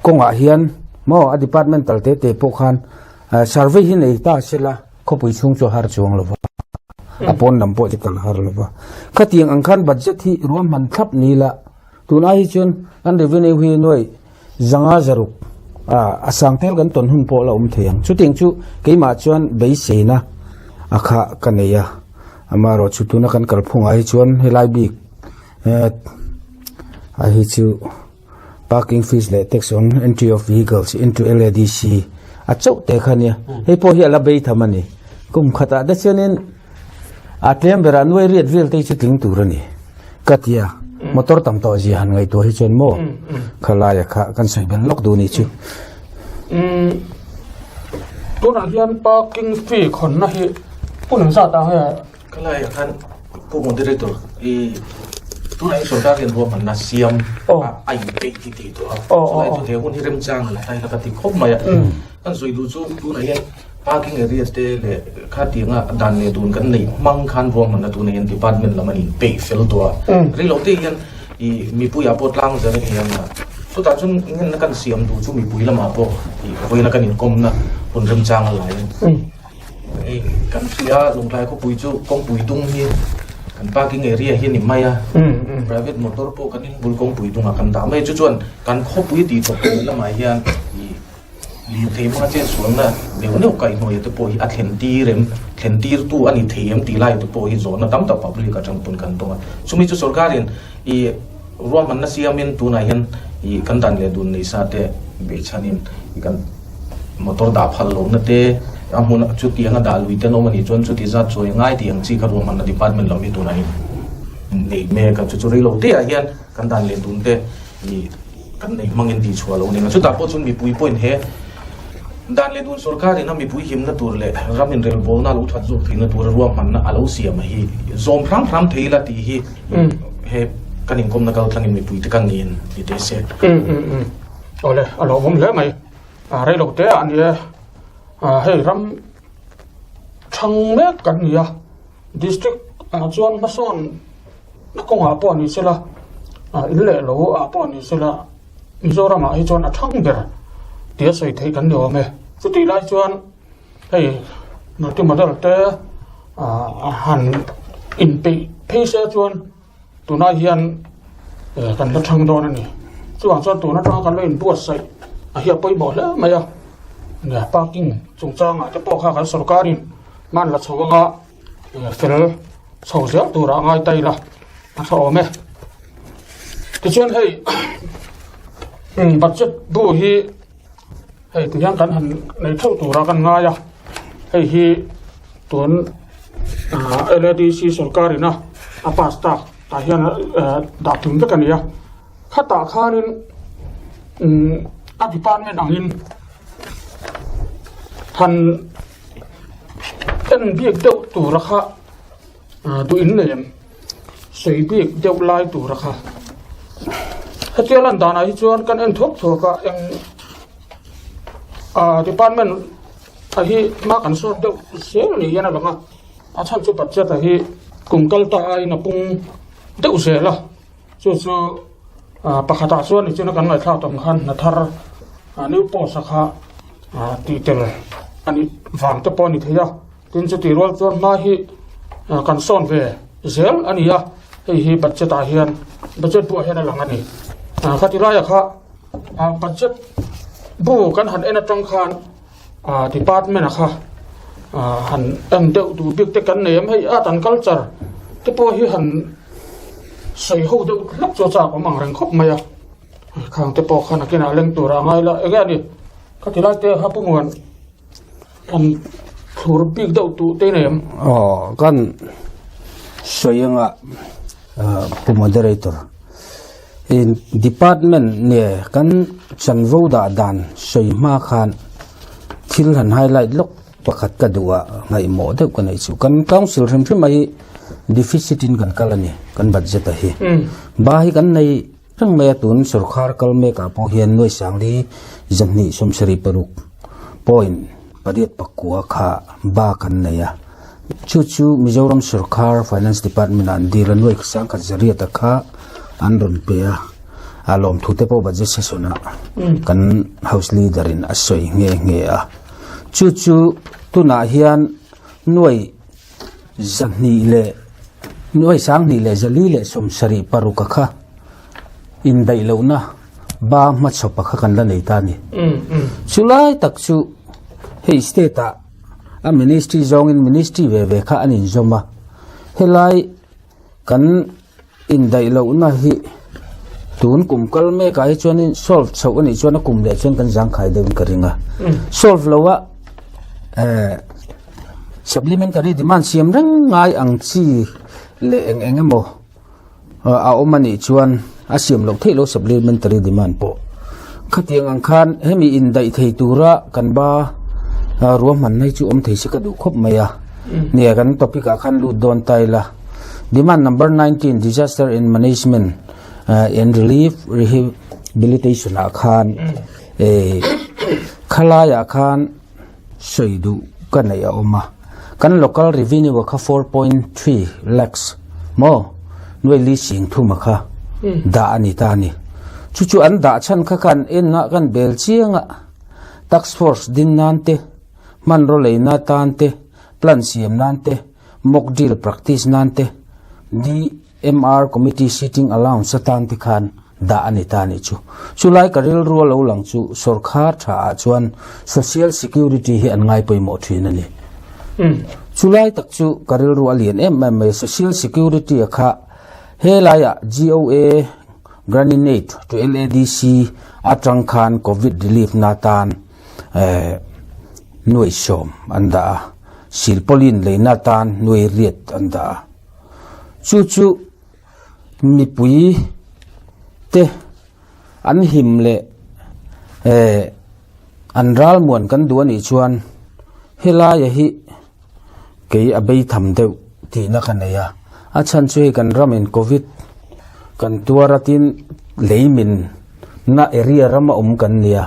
Kawngah hian maw a departmental te te pawh khan survey hi nei ta sela khawpui chhung chu a har chuang lova, a pawn lam pawh chu kal har lova. Khatiang ang khan budget hi ruahman thlap ni la, tunah hi chuan kan revenue hi nuai 500 600 a sang tel kan tawn hun pawh la awm thei ang. Chutiang chu keimah chuan beiseina a kha ka nei a, amaherawhchu tuna kan kalphungah hi chuan helai bik a hi chu. Parking fees leh tax on entry of vehicles into LADC a chauh te kha nia. Hei pawh hi a la bei tham a ni. Kum khatah te chuanin a tlem berah nuai riat vel te hi chu tling tur a ni. Ka ti a, motor tam tawh zia han ngaihtuah hi chuan maw khalaia kha kan sawi bel lawk duh ni chu. Tunah hian parking fee khawnna hi hun engzat ah nge Khalaia khan Pu Moderator i tunah hi sorkar hian ruahmanna siam a inpeih ti tih tawh a, chulai chu he hun hi remchang a la tlai la ka ti khawp mai a. Kan sawi duh chu tunah hian Parking area te leh khatianga dan leh dun kan neih hmang khan ruahmanna tuna hian department lam an inpeih fel tawh a. Rei lo te hian ih mipuiah pawh tlang zer a ni ang a, chutah chuan ngenna kan siam duh chu mipui lamah pawh ih vawiina kan inkawmna hun remchang a lai a. Hei kan hria Lungtlai khawpui chu kawngpui dung hi kan parking area hi a ni mai a, private motor pawh kan inbul kawngpui dungah kan dah mai a, chu chuan kan khawpui tih thawk lamah hian ih Lirthei hmanga chetsualna neuh neuh kaihhnawih te pawh hi a thlen tir em, thlen tirtu a ni thei em tih lai te pawh hi zawhna tam tak public atang pawn kan tawng a. Chumi chu sorkarin ih ruahmanna siamin tunah hian ih kan dan leh dun nei sa te behchhanin ih kan motor dah phal lohna te a hmun chutianga dah lui te an awm a nih chuan chuti zat chawi ngai tih ang chi kha ruahmanna department lam hi tunah hian nei mek a. Chu chu reilo te ah hian kan dan leh dun te ih Kan nei hmangin tih chhuah lo nen a, chutah pawh chuan mipui pawhin he dan leh dun sorkarin a mipui himna tur leh ram inrelbawlna a lo that zawk theihna tura ruahmanna a lo siam hi zawm hram hram thei ila tih hi he kan inkawmna kal tlangin mipuite ka ngen ni teh se. Awle, a lawmawm hle mai. Reilo te ah ni e, hei ram thang mek kan ni a, district ah chuan hmasawn Na kawngah pawh ni sela, in leh lo ah pawh ni sela, Mizoramah hi chuan a thang ber tia sawi theih kan ni awm e. Chutih lai chuan hei multi model te a han inpeih phei se chuan tunah hian kan la thang dawn a ni. Chuvang chuan tun atanga kan lo inbuatsaih a hi a pawimawh hle mai a, parking chungchangah te pawh kha kan sorkarin hman la chho anga. Fel chho zel turah ngai ta ila a tha awm e. Tichuan hei budget bu hi hei tihian kan han nei theuh tura kan ngai a, hei hi tun LADC sorkar ina a pass tak tah hian dah tum vek a ni a, khatah khanin a department angin han. En bik deuh tura kha duh in nei em sawi bik deuh lai tura kha hetia lan danah hi chuan kan en thuak thuak a eng ah department a hi hma kan sawt deuh zel ni hian a lang a a chhan chu budget a hi kum kal ta aiin a pung deuh zel a chu chu ah pakhatah chuan nichina kan ngaihthlak tawh ang khan hna thar new post a kha. Tih tel a nih vang te pawh a ni thei a, tin chutih rual chuan hma hi kan sawn ve zel a ni a, hei hi budget ah hian budget buah hian a lang a ni. Khati laiah kha budget bu kan han en atang khan department ah kha han en deuh duh bik te kan nei em hei art and culture te pawh hi han sawi ho deuh hlek chu a chak awm ang reng khawp mai a. Khang te pawh khan a kinah leng tur a ngai la enge a ni ka ti lai te kha pu muan an thlur bik deuh tuh te nei em. Aw kan sawi anga pu moderator in department nge kan chanvo dah dan sawi hma khan thil han highlight lawk pakhat ka duh a ngaihmawh deuh ka neih chu kan council hrim hrim mai deficit in kan kal a ni kan budget a hi ba hi kan nei Reng mai a tun sorkar kal mek ah pawh hian nuai sangli zahnih sawmsarih paruk point pariat pakua kha bak an nei a, chu chu Mizoram sorkar Finance Department ah an dil a nuai sangkhat zariat a kha an rawn pe a, a lawmthu te pawh budget session ah kan house leader in a sawi nghe nghe a, chu chu tunah hian nuai 200 leh nuai 20 leh 4 leh 70 paruk a kha indaih lohna ba hmachhawp a kha kan la nei ta a ni. Chulai tak chu hei state ah a ministry zawngin ministry ve ve kha an inzawm a, helai kan indaih lohna hi tun kum kal mek ah hi chuanin solve chhoh a nih chuan a kum leh chuan kan zangkhai deuhin ka ring a solve lo a eh supplementary demand siam reng ngai ang chi leh eng eng emaw a awm a nih chuan a siam loh theih lo supplementary demand pawh khatiang ang khan hemi indaih thei tura kan ba ruahmanna hi chu awm thei se ka duh khawp mai a nia kan topic ah khan lut dawn ta ila. Demand number 19 disaster in management and relief rehabilitation ah khan eh khalai ah khan sawi duh ka neih a awm a, kan local revenue a kha 4.3 lakhs maw nuai li sing thum a kha dah a ni ta a ni. Chu chu an dah chhan kha khan en a kan bel chiang a, task force din nan te, hmanraw lei na tan te, plan siam nan te, mock drill practice nan te, DMR committee sitting allowance atan te khan dah a ni ta a nih chu. Chulai ka rilru a lo lang chu sawrkhar tha ah chuan social security hi an ngai pawimawh thin a ni. Chulai tak chu ka rilru a lian em em mai social security a kha helai ah GOA Graninate to LADC atang khan covid relief na tan eh nuai sawm an dah a, silpaulin leina tan nuai riat an dah a. Chu chu mipui te an him leh eh an ralmuan kan duh a nih chuan helaia hi kei a bei tham deuh tihna ka nei a, a chhan chu hei kan ramin covid kan tuar a tin lei min na area rama awm kan nia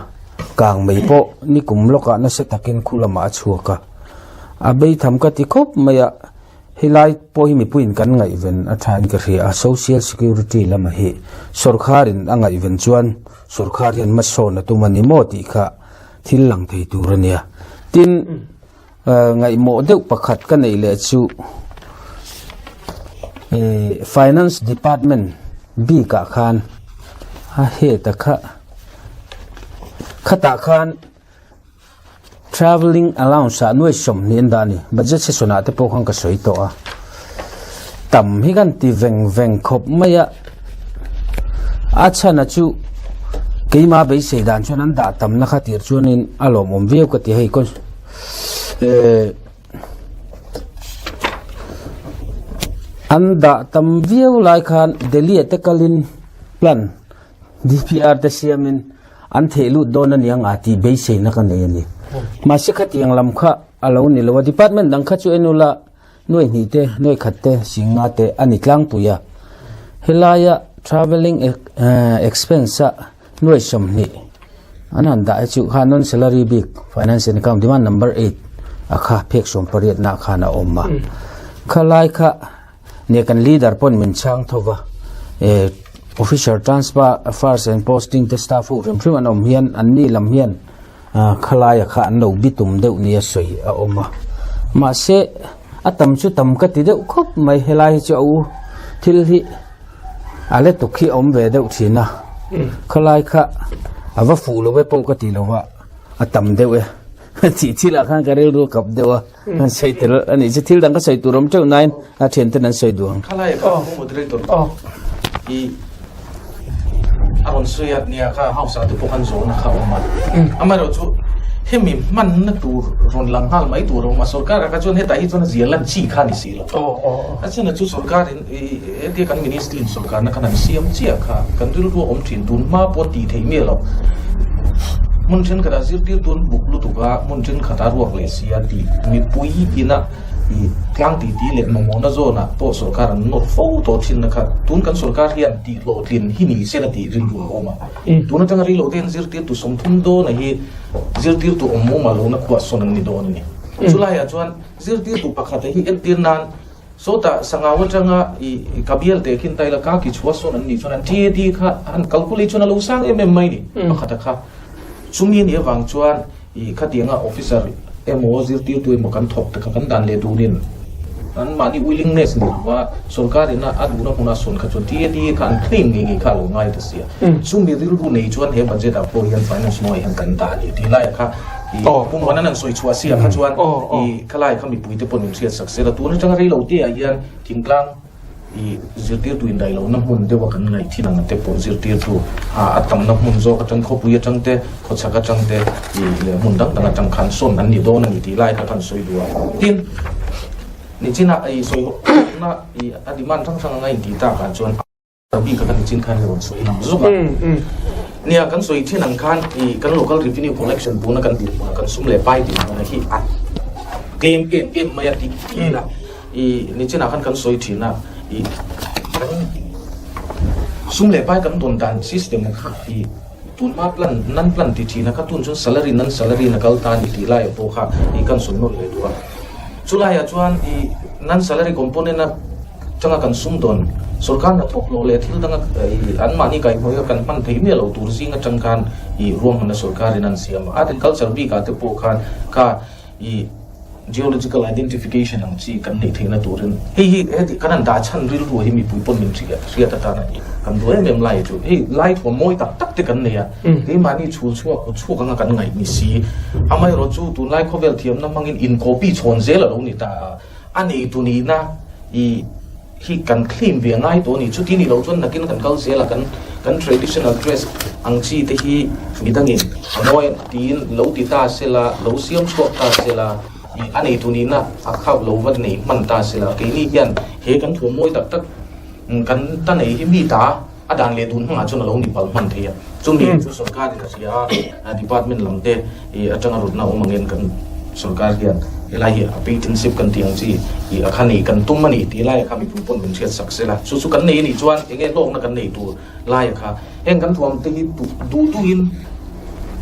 kang mai pawh nikum lawkah nasa takin khu lamah a chhuak a, a bei tham ka ti khawp mai a. Helai pawh hi mipuiin kan ngaihven a thain ka hria a, social security lama hi sawrkharin a ngaihven chuan sawrkhar hian hmasawn a tum a ni maw tih kha thil lang thei tur a nia. Tin, ngaihmawh deuh pakhat ka neih leh chu Finance Department bikah khan a head a kha khatah khan Travelling allowance ah nuai 20 an dah a ni. Budget session ah te pawh khan ka sawi tawh a. Tam hi kan ti veng veng khawp mai a. A chhan a chu keima beisei dan chuan an dah tam na kha tir chuanin a lawmawm viau ka ti hei eh an dah tam viau lai khan Delhi ah te kalin plan DPR te siamin an theh lut dawn a niang a tih beiseina ka nei a ni. Mahse khatiang lam kha a lo ni lo a, department dang kha chu en ula nuai hnih te, nuai khat te, singa te a ni tlangpui a. Helaia travelling expense a nuai 20 an han dah hi chu kha non salary bik finance and account demand number 8 a kha phek 18 na khan a awm a. Khalai kha Nia kan leader pawn min chhang tho va, eh officer transfer first and posting te staff ho hrim hrim an awm hian an ni lam hian ah khalaia kha an lo bitum deuh nia sawi a awm a. Mahse a tam chu tam ka ti deuh khawp mai helai hi chu a u thil hi a le tuk hi a awm ve deuh thin a, khalai kha a va fuh lo e pawh ka ti lo va a tam deuh e tih thil ah khan ka rilru a kap deuh a. An sawi tel a nih chu thil dang ka sawi tur awm teuh nain a thian ten an sawi duh ang. Khalai ka pu moderator i a rawn sawi a nia kha house ah te pawh khan zawhna kha awm a amaherawh chu hemi hmanna tur rawn lang nghal mai tur a awm a sorkar ah kha chuan hetah hi chuan a zia lan chi kha a ni si lo a chhan chu sorkar in hetia kan ministry in sorkar na khan an siam chiah kha kan rilru a awm thin tun hma pawh tih theih miah lo hmun thenkhatah zirtirtu an buk lutuk a hmun thenkhatah ruak leh si a tih mipui ina ih tlang tih tih leh mamawhna zawnah pawh sorkar an nawt fo tawh thin na kha tun kan sorkar hian tih hlawhtlin hi ni se la tih rilru a awm a tun atanga rilo te hian zirtirtu 30 dawna hi zirtirtu awm mumal lohna khuah sawn an ni dawn a ni chulaiah chuan zirtirtu pakhat hi entir nan Sawtah Sangau atanga i ka bial teh khin taila ka ki chhuah sawn an nih chuan an TAD kha an calculate chuan a lo sang em em mai ni pakhata kha. Chumi a nih avang chuan i khatianga officer emaw zirtirtu emaw kan thawk te kha kan dan leh dunin an mahni willingness ni lova sorkar ina a duhna hmuna sawn kha chuan TAD kha an claim ngei ngei kha a lo ngai ta sia. Chumi rilru nei chuan he budget ah pawh hian finance hnuaiah hian kan dah a ni tih laiah kha i pum an an sawi chhuah sia kha chuan i Khalai kha mipuite pawh min hriat sak sel a, tun atanga rei lo te ah hian thingtlang i zirtirtu indaih lohna hmun deuh a kan ngaih thin ang te pawh zirtirtu a tamna hmun zawk atang khawpui atang te khawchhak atang te i leh hmun dang dang atang khan sawn an ni dawn a ni tih lai kha kan sawi duh a. Tin, nichinah i sawi na i a demand hrang hrang anga intih takah chuan Bik a kan chin khan i rawn sawi lang zuk a. Nia kan sawi thin ang khan i kan local revenue collection tuna kan tih hmunah kan sum leh pai tih hmunah hi a tlem em em mai a tih thin a. I nichinah khan kan sawi thin a i kan sum leh pai kan dawn dan system kha i. Tunhma plan nan plan ti thin a kha tun chuan salary nan salary in a kal ta a ni tih laiah pawh kha i kan sawi nawlh leh duh a. Chulaiah chuan i nan salary component a tanga kan sum dawn sorkar hnathawk hlawh leh thil danga i anmahni kaihhnawih a kan hman theih miah lo tur zing atang khan i ruahmanna sorkarin an siam a. Agriculture bikah te pawh khan kha i Geological identification ang chi kan neih theihna turin hei hi heti kan han dah chhan rilru hi mipui pawn min hriat atan a ni. Kan duh em em lai chu hei lai thuam mawi tak tak te kan nei a, keimahni chhul chhuak chhuak anga kan ngaih ni si. Amaherawhchu tunlai khawvel thiamna hmangin inkawpi chhawn zel a lo ni ta a, a neitu nihna i hi kan claim ve ngai tawh a ni. Chuti ni lo chuan nakin kan kal zel a, kan kan traditional dress ang chi te hi midangin a mawi tiin lo ti ta sela, lo siam chhuak ta sela, ih a neitu nihna a khap lo va nei hman ta sela, keini hian he kan thuam mawi tak tak kan ta nei hi mi ta a dan leh dun hmangah chuan a lo ni pal hman thei a. Chumi chu sorkarin a hria a, department lam te ih atanga rutna awm angin kan sorkar hian helai hi a patenship kan tih ang chi ih a kha nei kan tum a ni tih lai kha mipui pawn min hriat sak sela. Chu chu kan nei a nih chuan enge hlawkna kan nei tur lai kha heng kan thuam te hi duh duhin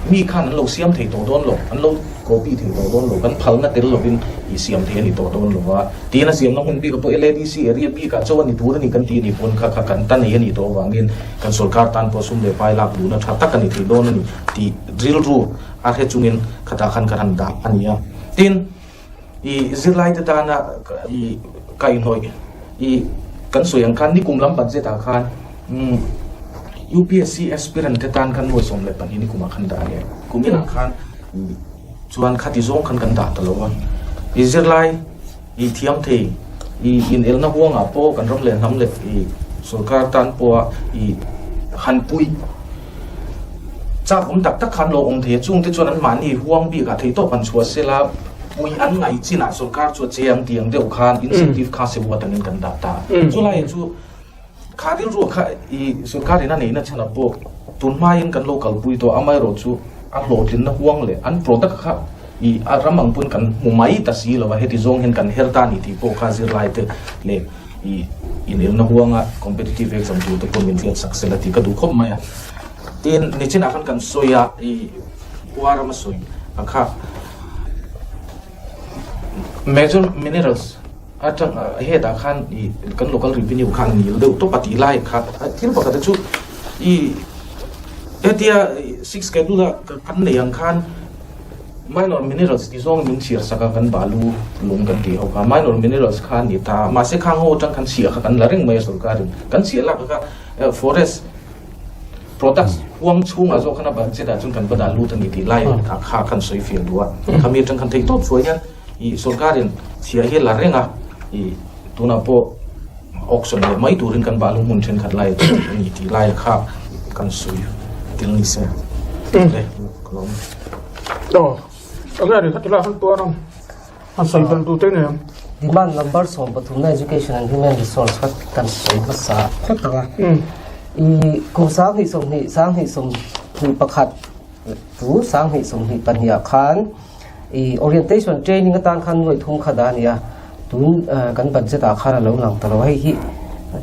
mi khan an lo siam thei tawh dawn lo, an lo copy thei tawh dawn lo, kan phalna tel lovin ih siam thei a ni tawh dawn lo va. Tiin a siamna hmun bikah pawh LADC area bikah chaw a ni tur a ni kan tih a nih pawn kha kha kan ta nei a nih tawh avangin kan sorkar tan pawh sum leh pai lak duhna tha tak a ni thei dawn a ni tih rilru a hre chungin khatah khan kan han dah a ni a. Tin, ih zirlaite tana ih kaihhnawih ih kan sawi ang khan nikum lam budget ah khan UPSC aspirant te tan khan nuai 12 nikumah khan dah a ni a. Kuminah khan ih chuan khati zawng khan kan dah ta lo a. Ih zirlai ih thiam thei ih inelna huangah pawh kan ram leh hnam leh ih sorkar tan pawha ih han pui Chak awm tak tak khan lo awm thei a, chungte chuan anmahni huang bikah theihtawp han chhuah sela, pui an ngaih chinah sorkar chu a che ang tih ang deuh khan incentive kha se huat angin kan dah ta. Chulaiah chu kha rilru kha i sorkarin a neihna chhanah pawh tun hmain kan lo kalpui tawh, amaherawhchu a hlawhtlinna huang leh an product kha i a ram ang pawn kan hmu mai ta si lo a, heti zawng hian kan her ta a ni tih pawh kha zirlaite leh i inelna huanga competitive exam tur te pawh min hriat sak sela tih ka duh khawp mai a. Tin, nichinah khan kan sawi a, i khua rama sawi ang kha major minerals atang hetah khan i kan local revenue khan nil deuh tawp a tih lai kha thil pakhat te chu i hetia six schedule a kan nei ang khan minor minerals ti zawng min chhiar sak a kan balu lung kan tih ho kha minor minerals kha a ni ta mahse khang ho atang khan chhiah kha kan la reng mai a sorkarin kan chhiah lak kha forest Products huang chhungah zawk khan a budget ah chuan kan va dah lut a ni tih lai ah kha khan sawi fiah duh a. Khami atang khan theihtawp chhuah hian ih sorkarin chhia hi a la reng a, ih tunah pawh auction leh mai turin kan balu hmun thenkhat lai a a ni tih lai kha kan sawi tel ni se. Le ka lawm. Aw, a nge ni kha tilai khan tuar ang. An sawi fel tu te nei ang. Demand number 13 na Education and Human Resource kha kan sawi hmasa phawt ang a. I kum 2020, 2021 tu 2022 ah khan i orientation training atan khan nuai thum kha dah a ni a. Tun kan budget ah khan a lo lang ta lo. Hei hi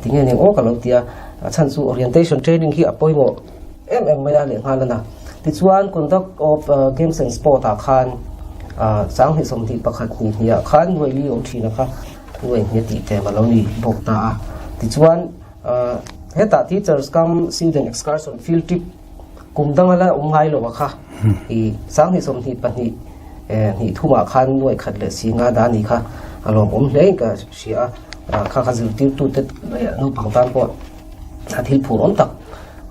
tinge ning aw ka lo ti a. A chhan chu orientation training hi a pawimawh em em mai a lehnghal a na. Tichuan conduct of games and sport ah khan 2021 ni hnih ah khan nuai li awm thin a kha nuai hnih tih tlem a lo ni bawk ta a. Tichuan hetah teachers cum student excursion field trip kum danga la awm ngai lo a kha i 2022 hnih thumah khan nuai khat leh si nga da ni kha a lawmawm hle in ka hria a. Kha kha zirtirtute naupang tan pawh a thil phur awm tak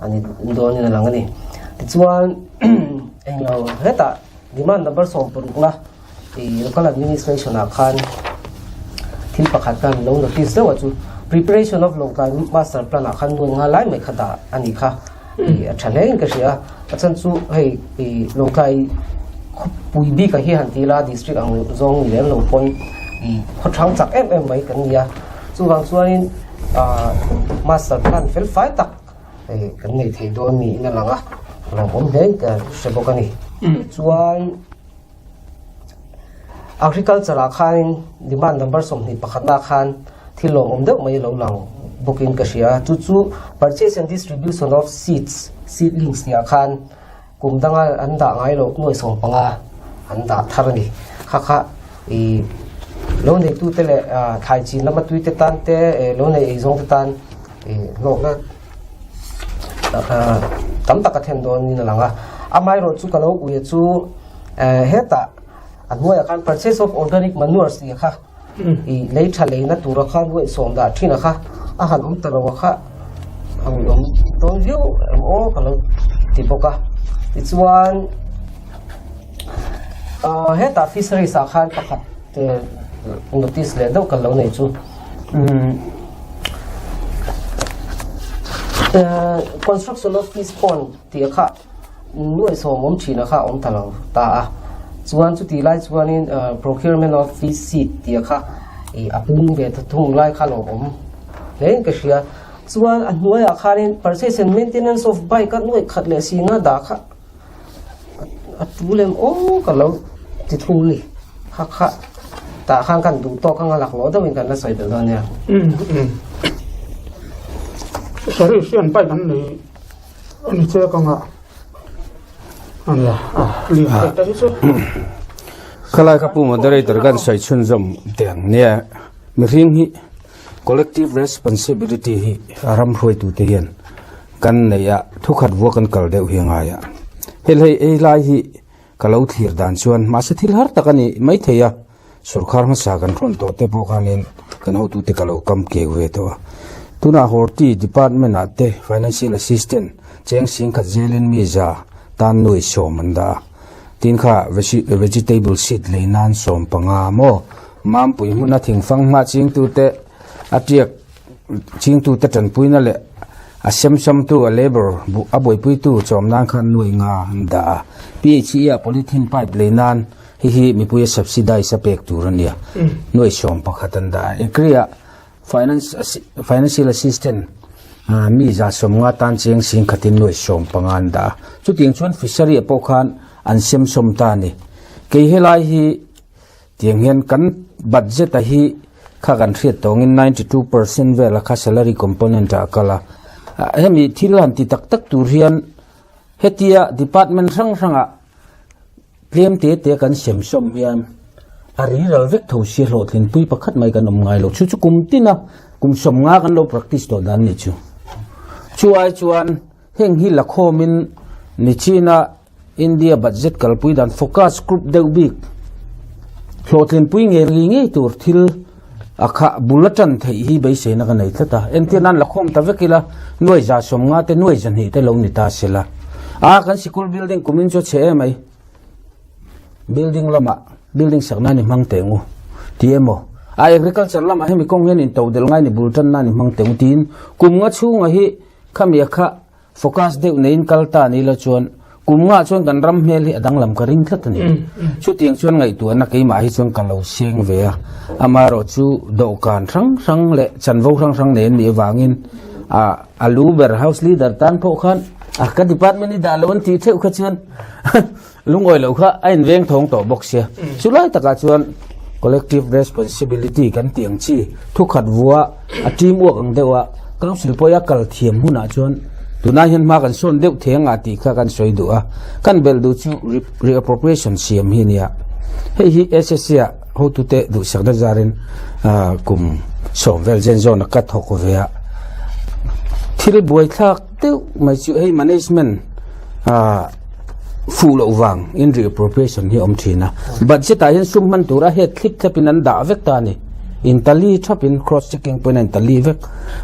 a ni dawnin a lang a ni. Tichuan englo hetah demand number 60 na ih local administration ah khan thil pakhat khan lo notice deuh a chu preparation of Lawngtlai master plan ah khan nuai nga lai mai kha dah a ni kha ih a tha hle in ka hria a chhan chu hei ih Lawngtlai khawpui bik ah hi han ti ila district ang zawng ni lem lo pawn ih khaw thang chak em em mai kan ni a chuvang chuanin ah master plan fel fai tak Hei kan nei thei dawn niin a lang a, a lawmawm hle in ka hre bawk a ni. Chuan agriculture ah khanin demand number 21 ah khan thil lawmawm deuh mai a lo lang bawkin ka hria a, chu chu Purchase and Distribution of Seeds, Seedlings tihah khan kum danga an dah ngai loh nuai 15 an dah thar a ni. Kha kha ih lo neitute leh thlai chin lama tuite tan te, lo nei eizawngte tan ih hlawkna tam tak a thlen dawnin a lang a. Amaherawhchu ka lo ui a chu hetah a hnuaiah khan Purchase of Organic Manures tih kha I lei tha leina tura kha nuaih sawm dah thin a kha a han awm ta lo a kha a ui awm dawn viau em aw ka lo ti bawk a. Tichuan ah hetah fisheries ah khan pakhat notice leh deuh ka lo nei chu construction of fish pond tih a kha Nuaih sawm awm thin a kha a awm ta lo ta a, chuan chuti lai chuanin procurement of fish seed tih a kha ih a pung ve ta thung lai kha lo awm hle in ka hria. Chuan a hnuaiah khanin purchase and maintenance of bike a nuaih khat leh si nga dah kha a tul em aw ka lo ti thung ni kha kha tah khan kan duh tawk anga laklawh deuhin kan la sawi belh dawn nia. Sorry, hian bike an nei. Ani che ka ngah ania a lian te te hi chu. Khalai ka pu moderator kan sawi chhunzawm teh ang nia mihring hi collective responsibility hi a ram hruaitu te hian kan neih a thukhat vua kan kal deuh hi a ngai a hel hei ei lai hi ka lo thlir dan chuan mahse thil har tak a ni maithei a Sorkar hmasa kan hrawn tawh te pawh khanin kan hotute ka lo kam keu ve tawh a. Tunah Horti Department ah te Financial Assistant cheng singkhat zelin mi za tan nuai sawm an dah a. Tin kha Vegetable Seed lei nan 15 maw Mampui hmuna thingfang hma chingtute a tiak chingtute tanpuina leh a semsamtu a labour a buaipuitu chawm nan khan nuai nga an dah a. PHE ah Polythene Pipe lei nan Hei hi mipuia subsidize a pek tur a nia. Nuai 11 an dah a. Agri ah finance financial assistant mi 150 tan cheng singkhatin nuai 15 an dah a. Chutiang chuan fishery ah pawh khan an sem sawm ta a ni. Kei helai hi tiang hian kan budget a hi kha kan hriat tawngin 92% vel a kha salary component ah a kal a. Hemi thil han ti tak tak tur hian hetia department hrang hrangah Tlem te te kan sem sawm hian a riral vek tho sia hlawhtlinpui pakhat mai kan awm ngai lo. Chu chu kum tina kum 50 kan lo practice tawh dan ni chu. Chu ai chuan heng hi la khawmin nichina India budget kalpui dan focus group deuh bik hlawhtlinpui ngei ri ngei tur thil a kha bul atan theih hi beiseina ka nei tlat a. Entir nan la khawm ta vek ila nuai 150 te nuai 200 te lo ni ta sela. A kan sikul building kumin chu a chhe em mai. Building lamah building sakna ni hmang teh ngu ti emaw a agriculture lamah hemi kawng hian in to del ngai ni bul tanna ni hmang teh ngu tiin kum nga chhunga hi khami a kha focus deuh neiin kal ta ni la chuan kum nga chuan kan ram hmel hi a danglam ka ring tlat a ni. Chutiang chuan ngaihtuahna keimah hi chuan ka lo seng ve a, amaherawhchu dawhkan hrang hrang leh chanvo hrang hrang nei an nih avangin a a lu ber house leader tan pawh khan a ka department i dah lo an tih theuh kha chuan lungawi loh kha a inveng thawng tawh bawk sia. Chulai takah chuan collective responsibility kan tih ang chi thukhat vua a team work ang deuh a council pawh a kal thiam hunah chuan tunah hian hma kan sawn deuh thei anga tih kha kan sawi duh a. Kan belh duh chu reappropriation siam hi a nia. Hei hi SSC ah hotute duhsakna zarin kum sawm vel zen zawn a ka thawk ve a. Thil buaithlak deuh mai chu hei management Fuh loh vang in reappropriation hi a awm thin a. Budget ah hian sum hman tura het thlip thlep in an dah vek ta a ni. In tali thap in cross checking pawhin a in tali vek.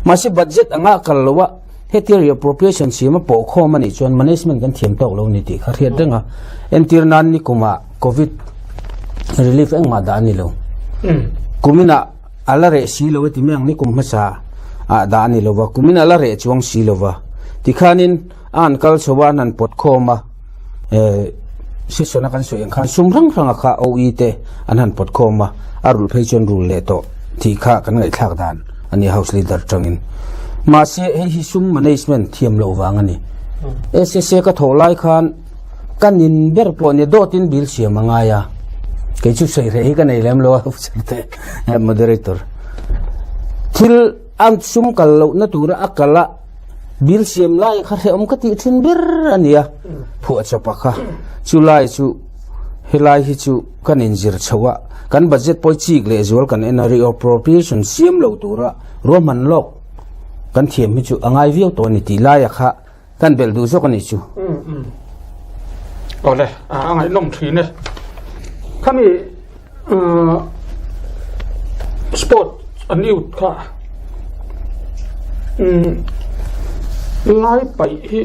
Mahse budget anga kal lo a hetia reappropriation siam a pawh khawm a nih chuan management kan thiam tawk lo a ni tih kha hriat reng a. Entir nan nikumah covid relief engmah dah a ni lo. Kuminah a la reh si lo e ti mai ang nikum hmasa ah dah a ni lo va, kuminah a la reh chuang si lo va. Tikhanin. A han kal chho a, an han pawt khawm a, eh session a kan sawi ang khan sum hrang hrang a kha OE te an han pawt khawm a, a rulh phei chuan rul leh tawh tih kha kan ngaihthlak dan a ni house leader tangin. Mahse hei hi sum management thiam loh vang a ni. SSA ka thawh lai khan ka nin ber pawh nia dawtin bill siam a ngai a, kei chu sawi hreh hi ka nei lem lo a officer te moderator thil. A sum kal lohna tura a kal a, bill siam lai kha hrehawm ka tih thin ber a nia, phuahchawpa kha. Chu lai chu helai hi chu kan inzir chhoh a, kan budget pawh chik leh zual kan en a, reappropriation siam lo tura ruahman lawk kan thiam hi chu a ngai viau tawh a ni tih laia kha kan belh duh zawk a nih chu. Awle, a ngaihnawm thin e. Khami sport a new kha lai paih hi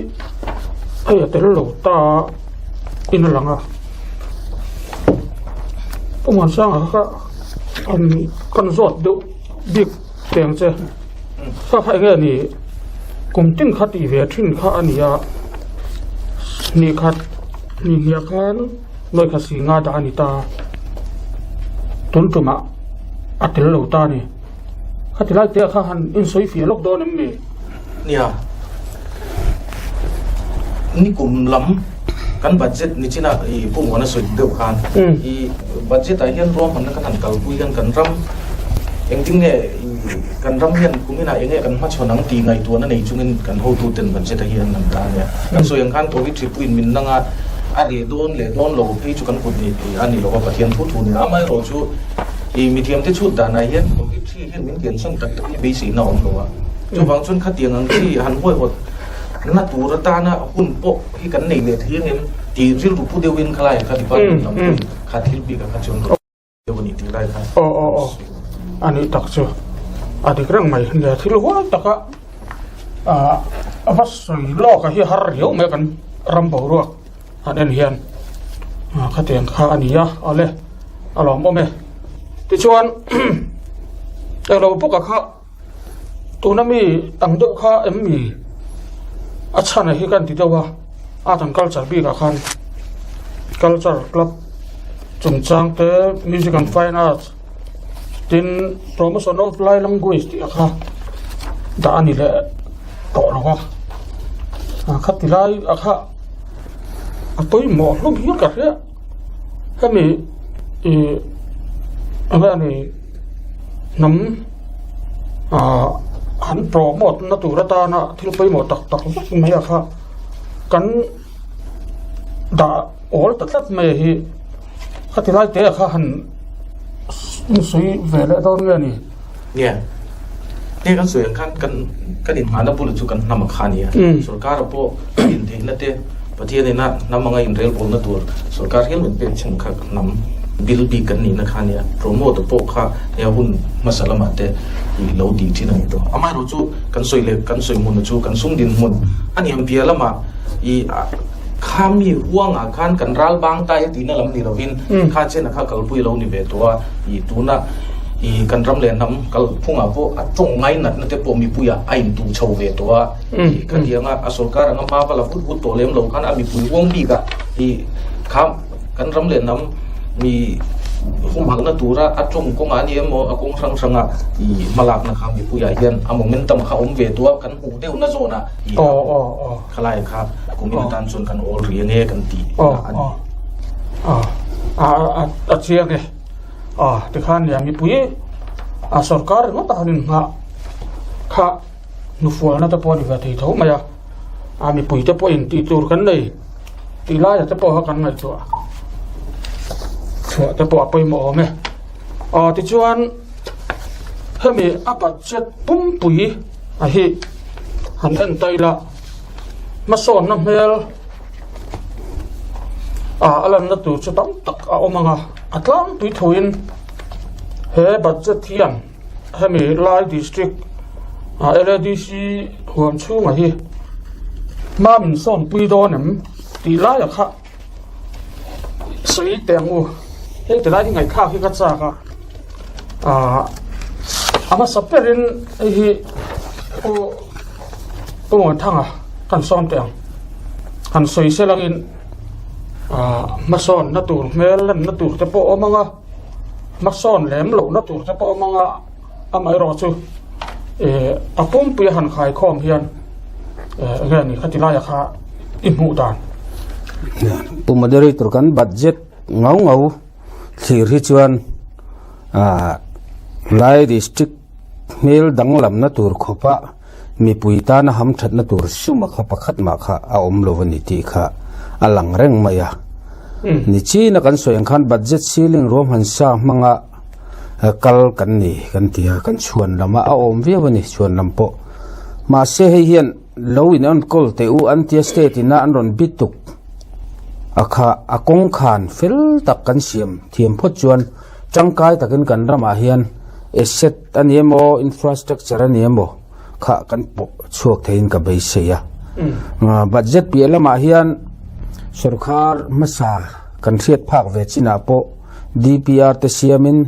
hei a tel lo ta in a lang a. Pu Muansanga kha kan zawt deuh bik teng che. Kha kha enge ni kum tin kha tih ve thin kha a ni a, ni khat ni hniah khan nawi kha si nga dah a ni ta, tun tumah a tel lo ta a ni. Khati lai te ah kha han insawi fiah lawk dawn em ni? Nia, ni kum lam kan budget ni chin a i Pu Muana sawi deuh khan i budget ah hian ruahmanna kan han kalpui hian kan ram engtin nge i kan ram hian kumin ah enge kan hmachhawn ang tih ngaihtuahna nei chungin kan hotuten budget ah hian an ta a nia. Kan sawi ang khan Covid hripui in min nang a, a reh dawn leh dawn lo phei chu kan kut ni a ni lo a, Pathian thu thu ni a, amaherawh chu i mithiamte chhut danah hian Covid hri hian min kiansan tak tak hi beiseina a awm lo a. Chuvang chuan khatiang ang chi han huaihawt na tur atana hun pawh hi kan nei leh thei angem tih rilru pu deuhin khalai kha department lam pawhin kha thil bik a kha chuan deuh a ni tih lai kha. Aw aw aw a nih tak chu a dik reng mai nia thil huai taka a va sawi lawk a hi har riau mai kan ram boruak han en hian khatiang kha a ni a awle a lawmawm e tichuan englo bawk a kha. Tuna mi ang deuh kha em mi a chhan hi kan ti deuh a, art and culture bikah khan culture club chungchang te music and fine arts tin promotion of lai language tih a kha dah a ni leh tawh lo a, khati lai a kha a pawimawh hlawm hial ka hria hemi ih enge a ni. Hnam ah an promote na tur atana thil pawimawh tak tak vek mai a kha kan dah awl ta tlat mai hi khati lai te kha han sawi ve leh dawn nge ni. Nia, hei kan sawi ang khan kan kan inhmahna bulah chu kan hnam a kha a ni a, sorkar ah pawh intheihna te Pathian ina hnam anga inrelbawlna tur sorkar hian min pek chhan kha hnam bil bik kan nihna kha ania, promote pawh kha he hun hmasa lamah te i lo tih thin a ni tawh. Amaherawh chu kan sawi leh kan sawi hmunah chu kan sum dinhmun a niam piah lamah i kha mi huangah khan kan ral bang ta e tihna lam ni lovin kha chenah kha kalpui a lo ni ve tawh a, i tuna i kan ram leh hnam kalphungah pawh a tawng ngainatna te pawh mipuiah a intuh chho ve tawh a. Khatianga a sorkar anga hma va la vut vut tawh lem lo khan a mipui huang bik a i kha kan ram leh hnam mi humhalhna tura a tawng kawngah a ni emaw a kawng hrang hranga i hmalakna kha mipuiah hian a momentum kha awm ve tawh a kan hmuh deuhna zawnah i khalai kha kumin atan chuan kan awl rih ange kan tih a ni. A chiang e. Tikhan nia mipui a sorkar ringawt a han inngah kha. Hnufualna te pawh a ni ve thei tho mai a, a mipui te pawhin tih tur kan nei tih laia te pawh kha kan ngaihtuah chhuah te pawh a pawimawh awm e. Aw tichuan hemi a budget pumpui a hi han en ta ila hmasawnna hmel ah a lanna tur chu tam tak a awm ang a, a tlangpui thuin he budget hian. Hemi lai district ah LADC huam chhungah hi hma min sawn pui dawn em tih laiah kha sawi teh ang u. Hei ti lai hi ngaihthlak hi ka chak a, ah a hmasa berin hei hi Pu Pu Muanthanga kan sawm teh ang. Han sawi sel angin ah hmasawnna tur hmel lanna tur te pawh a awm ang a. Hmasawn lem lohna tur te pawh a hmang a, amaherawh chu eh a pumpui a han khaikhawm hian eh enge ni khati laia kha i hmuh dan. Pu Moderator kan budget ngau ngau thlir hi chuan ah Lai district. hmel danglamna tur khawpa mipui tana hamthatna tur suma kha pakhat mah kha a awm lo a ni tih kha a lang reng mai a. Nichina kan sawi ang khan budget ceiling ruahman sa hmanga kal kan ni kan ti a, kan chhuan lama a awm viau a ni chhuan lam pawh. Mahse hei hian lo in enkawl teh u an tia state ina an rawn bit tuk a kha a kawngkhan fel tak kan siam thiam phawt chuan tangkai takin kan ramah hian asset a ni emaw infrastructure a ni emaw kha kan pawh chhuak theiin ka beisei a. Budget piah lamah hian sorkar hmasa kan hriat phak ve chinah pawh DPR te siamin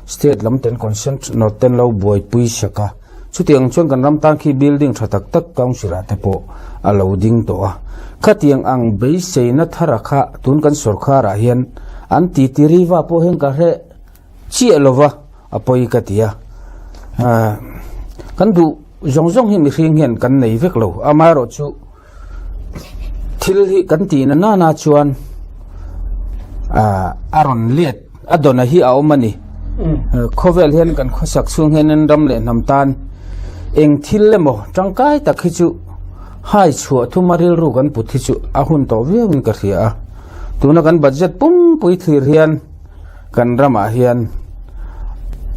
state lam ten consent note ten lo buaipui sak a. Chutiang chuan kan ram tan khi building tha tak tak council ah te pawh a lo ding tawh a. Khatiang ang beiseina thara kha tun kan sorkar ah hian an titi riva pawh hian ka hre chiah lova a pawi ka ti a. Kan duh zawng zawng hi mihring hian kan nei vek lo. Amaherawhchu Thil hi kan tih na nana chuan a rawn let a dawna hi a awm a ni. Khawvel hian kan khawsak chhung hian in ram leh hnam tan eng thil emaw tangkai tak hi chu hai chhuah thuma rilru kan put hi chu a hun tawh viau in ka hria a. Tuna kan budget pumpui thlir hian kan ramah hian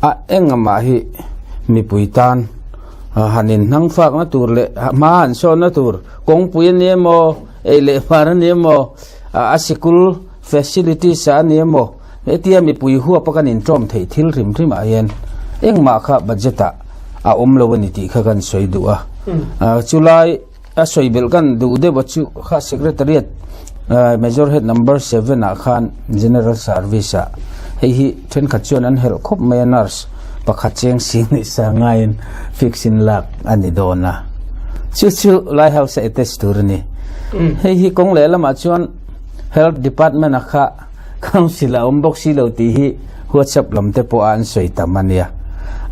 a engmah hi mipui tan han inhnang fakna tur leh hma han sawnna tur kawngpui a ni emaw ei leh hmar a ni emaw a sikul facilities a ni emaw hetia mipui huap a kan intawm theih thil hrim hrim ah hian engmah kha budget ah a awm lo a ni tih kha kan sawi duh a chulai A sawi belh kan duh deuh a chu kha Secretariat Major Head Number 7 ah khan General Service ah hei hi thenkhat chuan an helh khawp mai a nurse pakhat cheng si ni sa ngaiin fix in lak a ni dawn a chu chu lai house a attach tur a ni hei hi kawng leh lamah chuan Health Department a kha Council a awm bawk si lo tih hi WhatsApp lam te pawh a an sawi tam a nia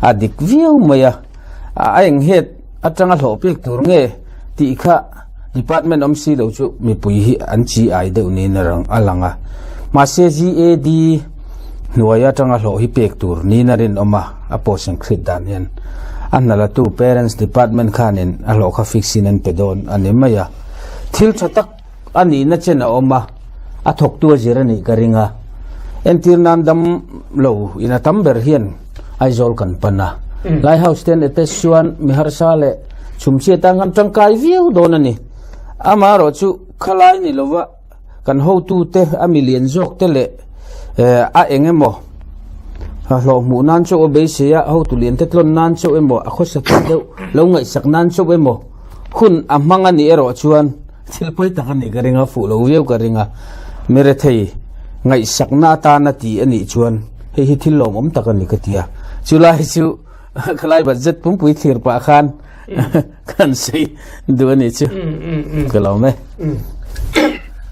a dik viau mai a a eng het atanga hlawh pek tur nge tih kha department awm si lo chu mipui hi an chi ai deuh niin a rang a lang a mahse GAD hnuai atanga hlawh hi pek tur niin a rinawm a a post an khrit dan hian a hna la tu parents department khanin a hlawh kha fix in an pe dawn a ni mai a thil tha tak a nihna chen a awm a a thawktu a zir a nih ka ring a entir nan dam lo in a tam ber hian Aizawl kan pan a Lai House ten attach chuan mi harsa leh chhumchhia tan kan tangkai viau dawn a ni amaherawh chu khalai ni lova kan hotu te a milian zawk te leh a eng emaw hlawh hmuh nan chauh a beisei a hotu lian te tlawn nan chauh emaw a khawsa thei deuh lo ngaihsak nan chauh emaw hun a hmang a nih erawh chuan Thil pawi tak a nih ka ring a, fuh lo viau ka ring a, Merethei ngaihsakna atana ti a nih chuan hei hi thil lawmawm tak a ni ka ti a, chulai chu khalai budget pumpui thlir pah khan kan sawi duh a nih chu ka lawm e.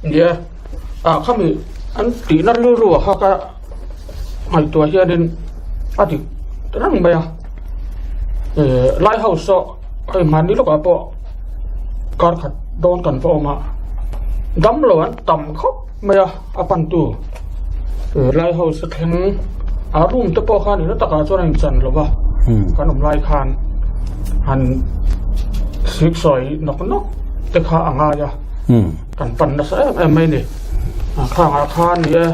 Nia, ah khami an tihna rilru a kha ka ngaihtuah hianin a dik reng mai a, Lighthouse saw hei hmanni lawkah pawh kar khat dawn kan va awm a damlo an tam khawp mai a a pantu lai house a thleng a room te pawh khan ina takah chuan a inchan lo va kan awm lai khan han sik sawi nawk nawk te kha a ngai a kan pan nasa em em mai ni a khangah khan ni e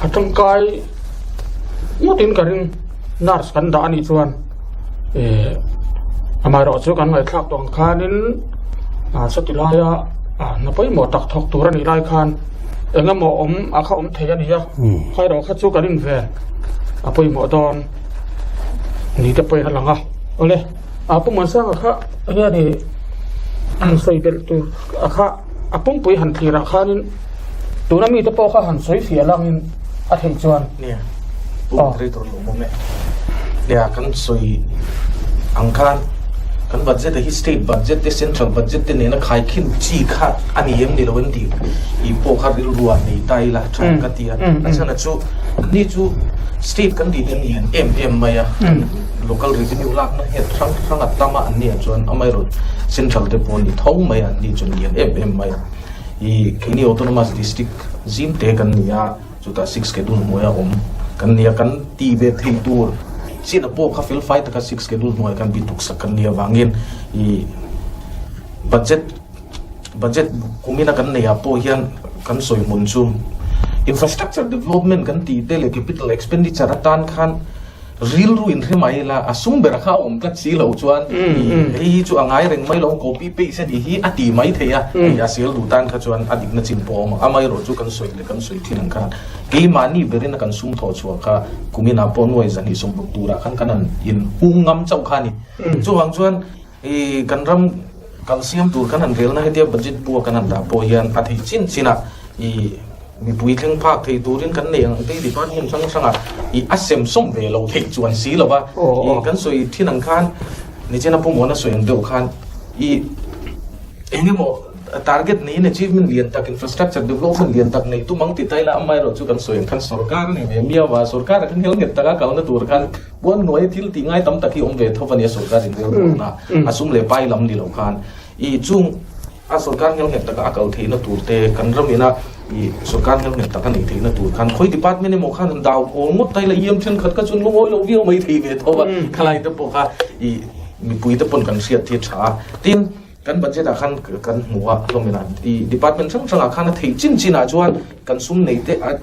a tangkai ngawtin ka ring nurse kan dah anih chuan. Eh, amaherawh chu kan ngaihthlak tawh ang khanin ah sawti laia ah hna pawimawh tak thawk tur a nih lai khan eng emaw awm a kha awm thei a ni a khaerawh kha chu kan inven a pawimawh dawn ni te pawhin a lang a awle ah Pu Muansanga kha enge ni han sawi belh tur a kha a pumpui han thlir ah khanin tuna mite pawh kha han sawi fiah langin a theih chuan Nia, Pu Moderator lo awm e. Nia, kan sawi ang khan kan budget hi state budget te central budget te nena khaikhin chi kha a ni em ni lo em tih i pawh kha rilru ah nei ta ila tha ka ti a. A chhan a chu ni chu state kan tih hian lian em em mai a, local revenue lakna het hrang hrang a tam a an nia chuan amaherawh central te pawh ni tho mai a an ni chuan lian em em mai a. I keini autonomous district zim te kan ni a. Chutah six schedule hnuaia awm kan nia kan tih ve theih tur. chin a pawh kha fel fai taka sixth schedule hnuai khan bituk sak kan nih avangin ih budget budget kumina kan neih ah pawh hian kan sawi hmun chu infrastructure development kan tih te leh capital expenditure atan khan Rilru in hre mai ila, a sum ber kha a awm tlat si lo chuan hei hi chu a ngai reng mai lo, copy paste a nih hi a ti mai thei a, hei a sel duh tan kha chuan a dikna chin pawh a awm ang. Amaherawh chu kan sawi leh kan sawi thin ang khan keimahni berin a kan sum thawh chhuah kha kuminah pawh nuai zahnih sawmruk turah khan kan han in hung ngam chauh kha a ni. Chuvang chuan kan ram kal siam tur kan han relna hetia budget bua kan han dah pawh hian a theih chin chinah Mipui thleng phak thei turin kan nei ang te department hrang hrangah i a sem sawm ve lo theih chuan si lo va, i kan sawi thin ang khan nichina pawmawna sawi ang deuh khan i eng emaw target neiin achievement lian tak infrastructure development lian tak neih tum ang ti ta ila amaherawh chu kan sawi ang khan sorkar a ni ve miau a, sorkar ah khan helmet taka kalna tur khan puan hnuaia thil tih ngai tam tak hi awm ve tho a nia sorkar inrel bawkna a sum leh pai lam ni lo khan i chung A sorkar nghelnghet taka a kal theihna tur te, kan ram ina i sorkar nghelnghet taka neih theihna tur khan khawi department emaw khan an dau awl ngawt ta ila iam thenkhat kha chuan lungawi lo viau mai thei ve tho a, khalai te pawh kha i mipui te pawn kan hriat hi a tha a. Tin, kan budget ah khan kan hmu a hlawm ina i department hrang hrangah khan a theih chin chinah chuan kan sum nei te a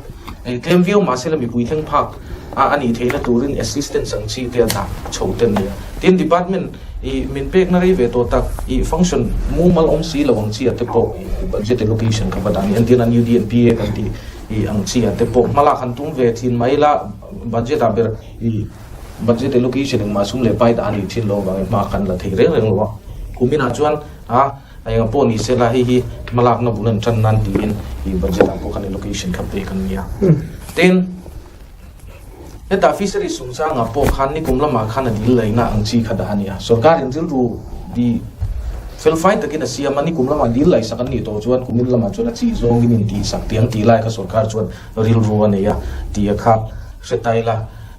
tlem viau mahse la mipui thleng phak a a nih theihna turin assistance ang chi te a dah chho te a ni a. Tin, department i min pekna rei ve tawh tak i function mumal awm si lo ang chi ah te pawh i budget allocation kha va dah a ni. Entirna UDNPA kan tih i ang chi ah te pawh hmalak han tum ve thin mai la budget ah ber i budget allocation engmah sum leh pai dah a nih thin lo avangin hma khan la thei reng reng lo a. Kuminah chuan a Engah pawh ni sela hei hi hmalakna bul an tan nan tiin i budget ah pawh khan allocation kha pek an nia. Tin, hetah fisheries chungchangah pawh khan nikum lamah khan a dil laihna ang chi kha dah a nia. Sorkar in rilru ti felfai takin a siam a, nikum lamah dil laihsak an nih tawh chuan kumin lamah chuan a chi zawngin intihsak tih ang tih lai kha sorkar chuan rilru a nei a tih a kha hre ta ila.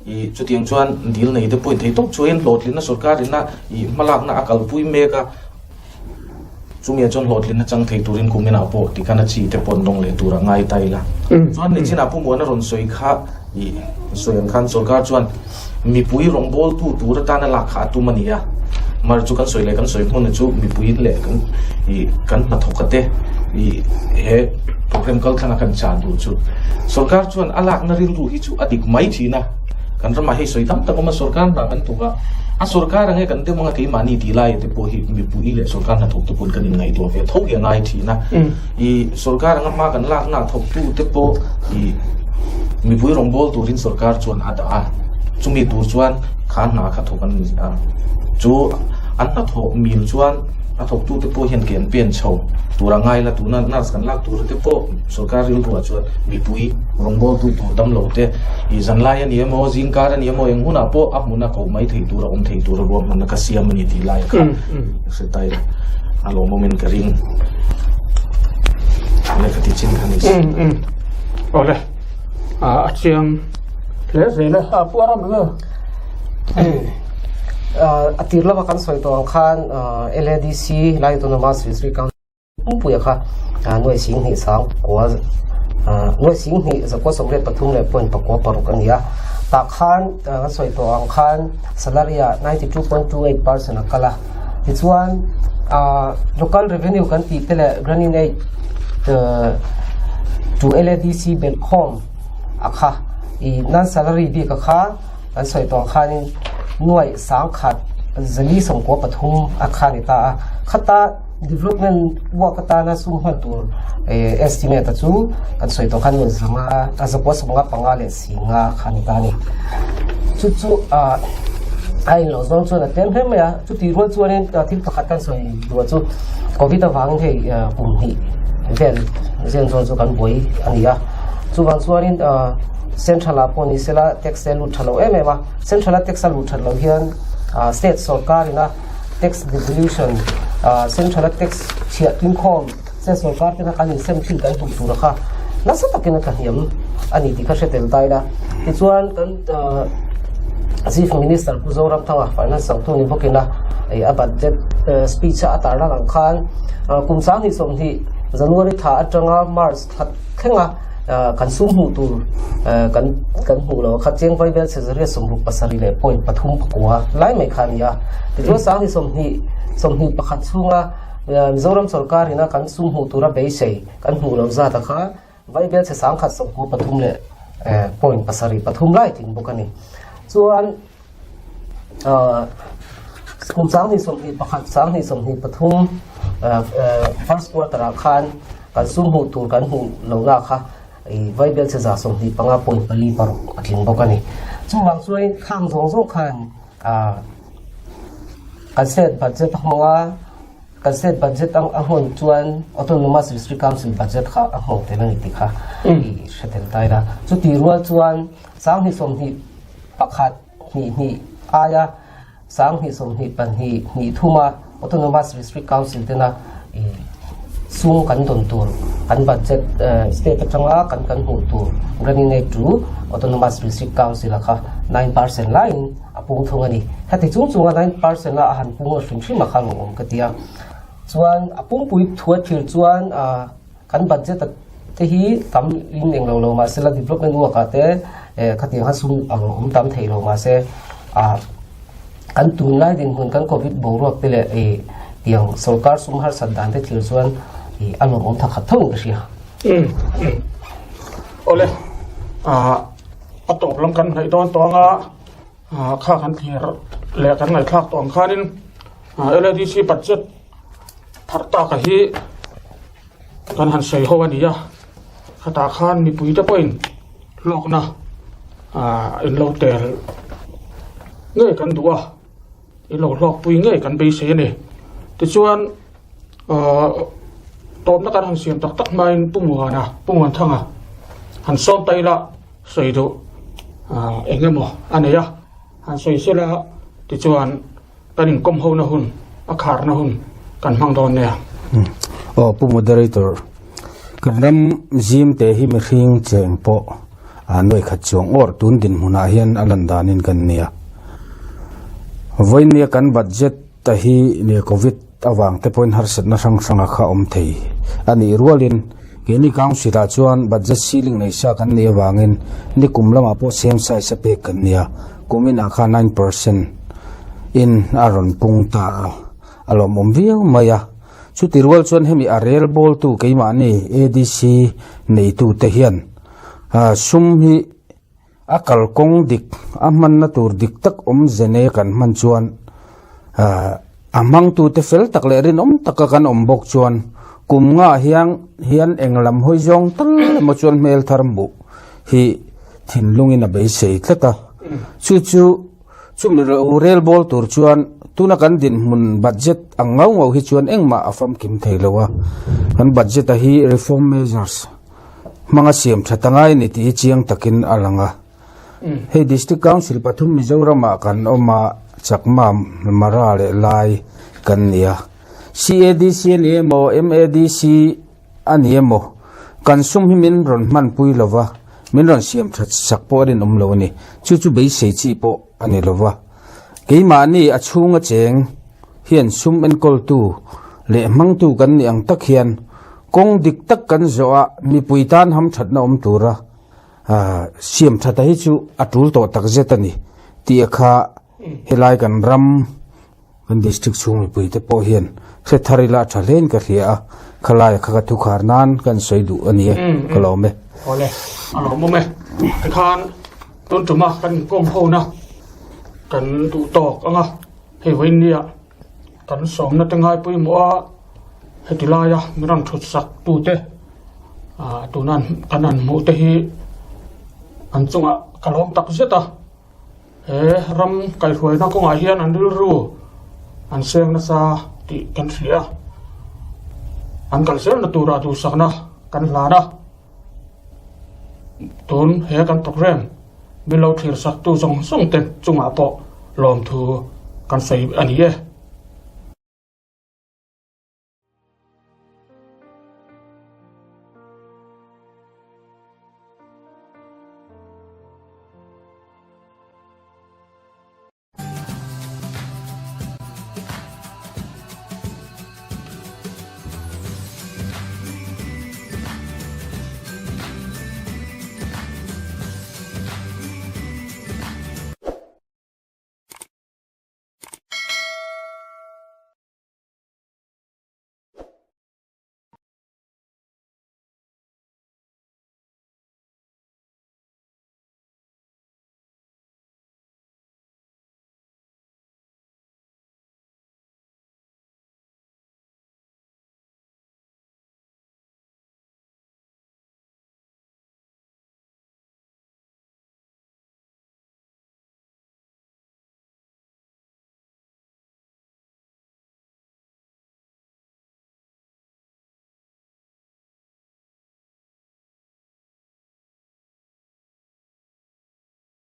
I chutiang chuan dil nei te pawhin thei tawp chuan hlawhtlinna sorkar ina i hmalakna a kalpui mek a. Chumi chuan hlawhtlinna chang thei turin kuminah pawh tikhan a chi te pawh an dawng leh tur a ngai ta ila. Chuan nichinah Pu Muana rawn sawi kha i sawi ang khan sorkar chuan mipui rawngbawltu tur atana lak kha a tum a ni a. Mar chu kan sawi leh kan sawi hmun chu mipui leh kan i kan hnathawka te i he program kalthlanga kan chah duh chu sorkar chuan a lakna rilru hi chu a dik mai thin a. Kan ramah hei sawi tam tak awm a sorkar hna kan thawk a. A sorkar ang e kan dem anga keimahni tih lai te pawh hi mipui leh sorkar hnathawk te pawhin kan inngaihtuah ve tho hi a ngai thin a. I sorkar anga hma kan lakna thawktu te pawh i mipui rawngbâwl turin sorkar chuan a dah a. Chumi tur chuan kha hna kha thawk an ni a. Chu an hnathawh mil chuan a thawktu te pawh hian ke an pen chho tur a ngai la. Tuna nurse kan lak tur te pawh sorkar rilruah chuan mipui rawngbâwltu tur damlo te i zanlai a ni emaw zingkar a ni emaw eng hunah pawh a hmuna koh mai thei tur a awm thei tur a ruahmanna ka siam a ni tih lai kha hre ta ila a lawmawmin ka ring lehkha ti chin kha ni se. Awle a chiang hle zel e a pu aram enge. A tir lama kan sawi tawh ang khan LADC Lai Autonomous District Council Pumpuia kha nuai sing hnih sang kua nuai sing hnih zakua 83 leh point pakua paruk a ni a. Tah khan kan sawi tawh ang khan salary ah 92.28% a kal a. Tichuan local revenue kan tih te leh grant in aid to LADC belhkhawm a kha i non salary bik a kha kan sawi tawh ang khanin nuai sangkhat zali 93 a kha a ni ta a. Khata Development work atana sum hman tur estimate a chu kan sawi tawh khan nuai zanga a zakua sawmnga panga leh singa kha a ni ta a ni. Chu chu a inlo zawng chuan a tlem hle mai a, chutih rual chuanin thil pakhat kan sawi duh chu Covid avangin hei kum hnih vel zen zawn chu kan buai a ni a, chuvang chuanin Central ah pawh ni sela tax te a lut tha lo em em a, Central a tax a lut that loh hian state sorkar ina Tax devolution, Central a tax chhiah tlingkhawm state sorkar tena kan insem thin kan hmuh tur kha nasa takin a tlahniam a ni tih kha hre tel ta ila. Tichuan kan Chief Minister Pu Zoramthanga Finance sangtu ni bawkin a a budget speech a tar lang ang khan kum 2020 January thla atanga March thla thlenga. kan sum hmuh tur kan kan hmuh lo kha cheng vai vel chhe zariat sawmruk pasarih leh point pathum pakua lai mai kha a ni a. Tichuan sanghnih sawmhnih sawmhnih pakhat chhunga Mizoram sorkar ina kan sum hmuh tura beisei kan hmuh loh zat a kha vai vel chhe sangkhat sawmkua pathum leh point pasarih pathum lai tling bawk a ni. Chuan Kum 2021, 2023 first quarter ah khan kan sum hmuh tur kan hmuh lohna kha Vaibel che 25 point pali paruk a tling bawk a ni. Chuvang chuan khang zawng zawng khan kan state budget a hmang a, kan state budget a hmun chuan Autonomous District Council budget kha a hmang tel a ni tih kha i hre tel ta ila. Chutih rual chuan 2021, hnih hnih aia 2022 hnih thuma Autonomous District Council tena sum kan dawn tur kan budget state atanga kan kan hmuh tur grant-in-aid to Autonomous District Council a kha 9% laiin a pung thung a ni. Heti chung chunga 9% a a han pung hrim hrim a kha lo awm ka ti a. Chuan a pumpui thua thil chuan Kan budget a te hi tam in eng lo lo mahse la development work ah te khatiang kha sum ang awm tam thei lo mahse ah kan tunlai dinhmun kan covid boruak te leh ih tiang sorkar sum harsat dan te thlir chuan ih a lawmawm tha khat tho in ka hria. Awle ah a tawp lam kan hnaih dawn tawh anga kha kan thlir leh kan ngaihthlak tawh ang khanin LADC budget Pharh taka hi kan han sawi ho a ni a, khatah khan mipui te pawhin hlawkna ah in lo tel ngei kan duh a, in lo hlawkpui ngei kan beisei a ni. Tichuan ah tawpna kan han siam tak tak hmain Pu Muana, Pu Muanthanga han sawm ta ila sawi duh ah eng emaw a nei a, han sawi sela tichuan Kan inkawm hona hun, a kharna hun kan hmang dawn nia. Aw Pu Moderator, kan ram zim te hi mihring cheng pawh a nuai khat chuang awr tun dinhmunah hian a lan danin kan nia. Vawinia kan budget a hi nia Covid avang te pawhin harsatna hrang hranga kha awm thei a nih rualin keini Council ah chuan budget ceiling nei sa kan nih avangin nikum lamah pawh same size a pek kan nia. Kuminah khan 9% in a rawn pung ta a, a lawmawm viau mai a. Chuti rual chuan hemi a rel bawltu keimahni ADC neitute hian sum hi a kalkawng dik, a hmanna tur dik tak awmze nei kan hman chuan a hmangtute fel tak leh rinawm taka kan awm bawk chuan kum ngah hian hian eng lam hawi zawng tal emaw chuan hmel thar hmuh hi thinlungin a beisei tlat a. Chu chu chumi rel bawl tur chuan tuna kan dinhmun budget ang ngau ngau hi chuan engmah a famkim thei lo a. Kan budget a hi reform measures hmanga siam tha ta ngai a ni tih hi chiang takin a lang a. Hei District Council pathum Mizoramah kan awm a, Chakma, Mara leh Lai kan ni a. CADC a ni emaw, MADC A ni emaw? Kan sum hi min rawn hmanpui lo va, min rawn siam that sak pawh a rinawm lo a ni. Chu chu beisei chi pawh a ni lo va. Keimahni a chhunga cheng hian sum enkawltu leh hmangtu kan nih ang tak hian kawng dik tak kan zawh a, mipui tan hamthatna awm tura siam thata hi chu a tul tawh takzet a ni tih a kha helai kan ram Kan district chhung mipui te pawh hian hre thar ila a tha hlein ka hria a, khalaia kha ka thu khar nan kan sawi duh a ni e, ka lawm e. Awle, a lawmawm e. Tikhan tun tuma kan inkawm hona kan duh tawk ang a, hei vawinia kan sawmna te ngai pawimawh a, heti laia min rawn thut sak tute tuna kan han hmuh te hi an chungah ka lawm tak zet a. He ram kaihhruaina kawngah hian an rilru an seng nasa tih kan hria a, an kal zelna turah duhsakna kan hlan a, tun he kan program min lo thlir saktu zawng zawng te chungah pawh lawmthu kan sawi a ni e.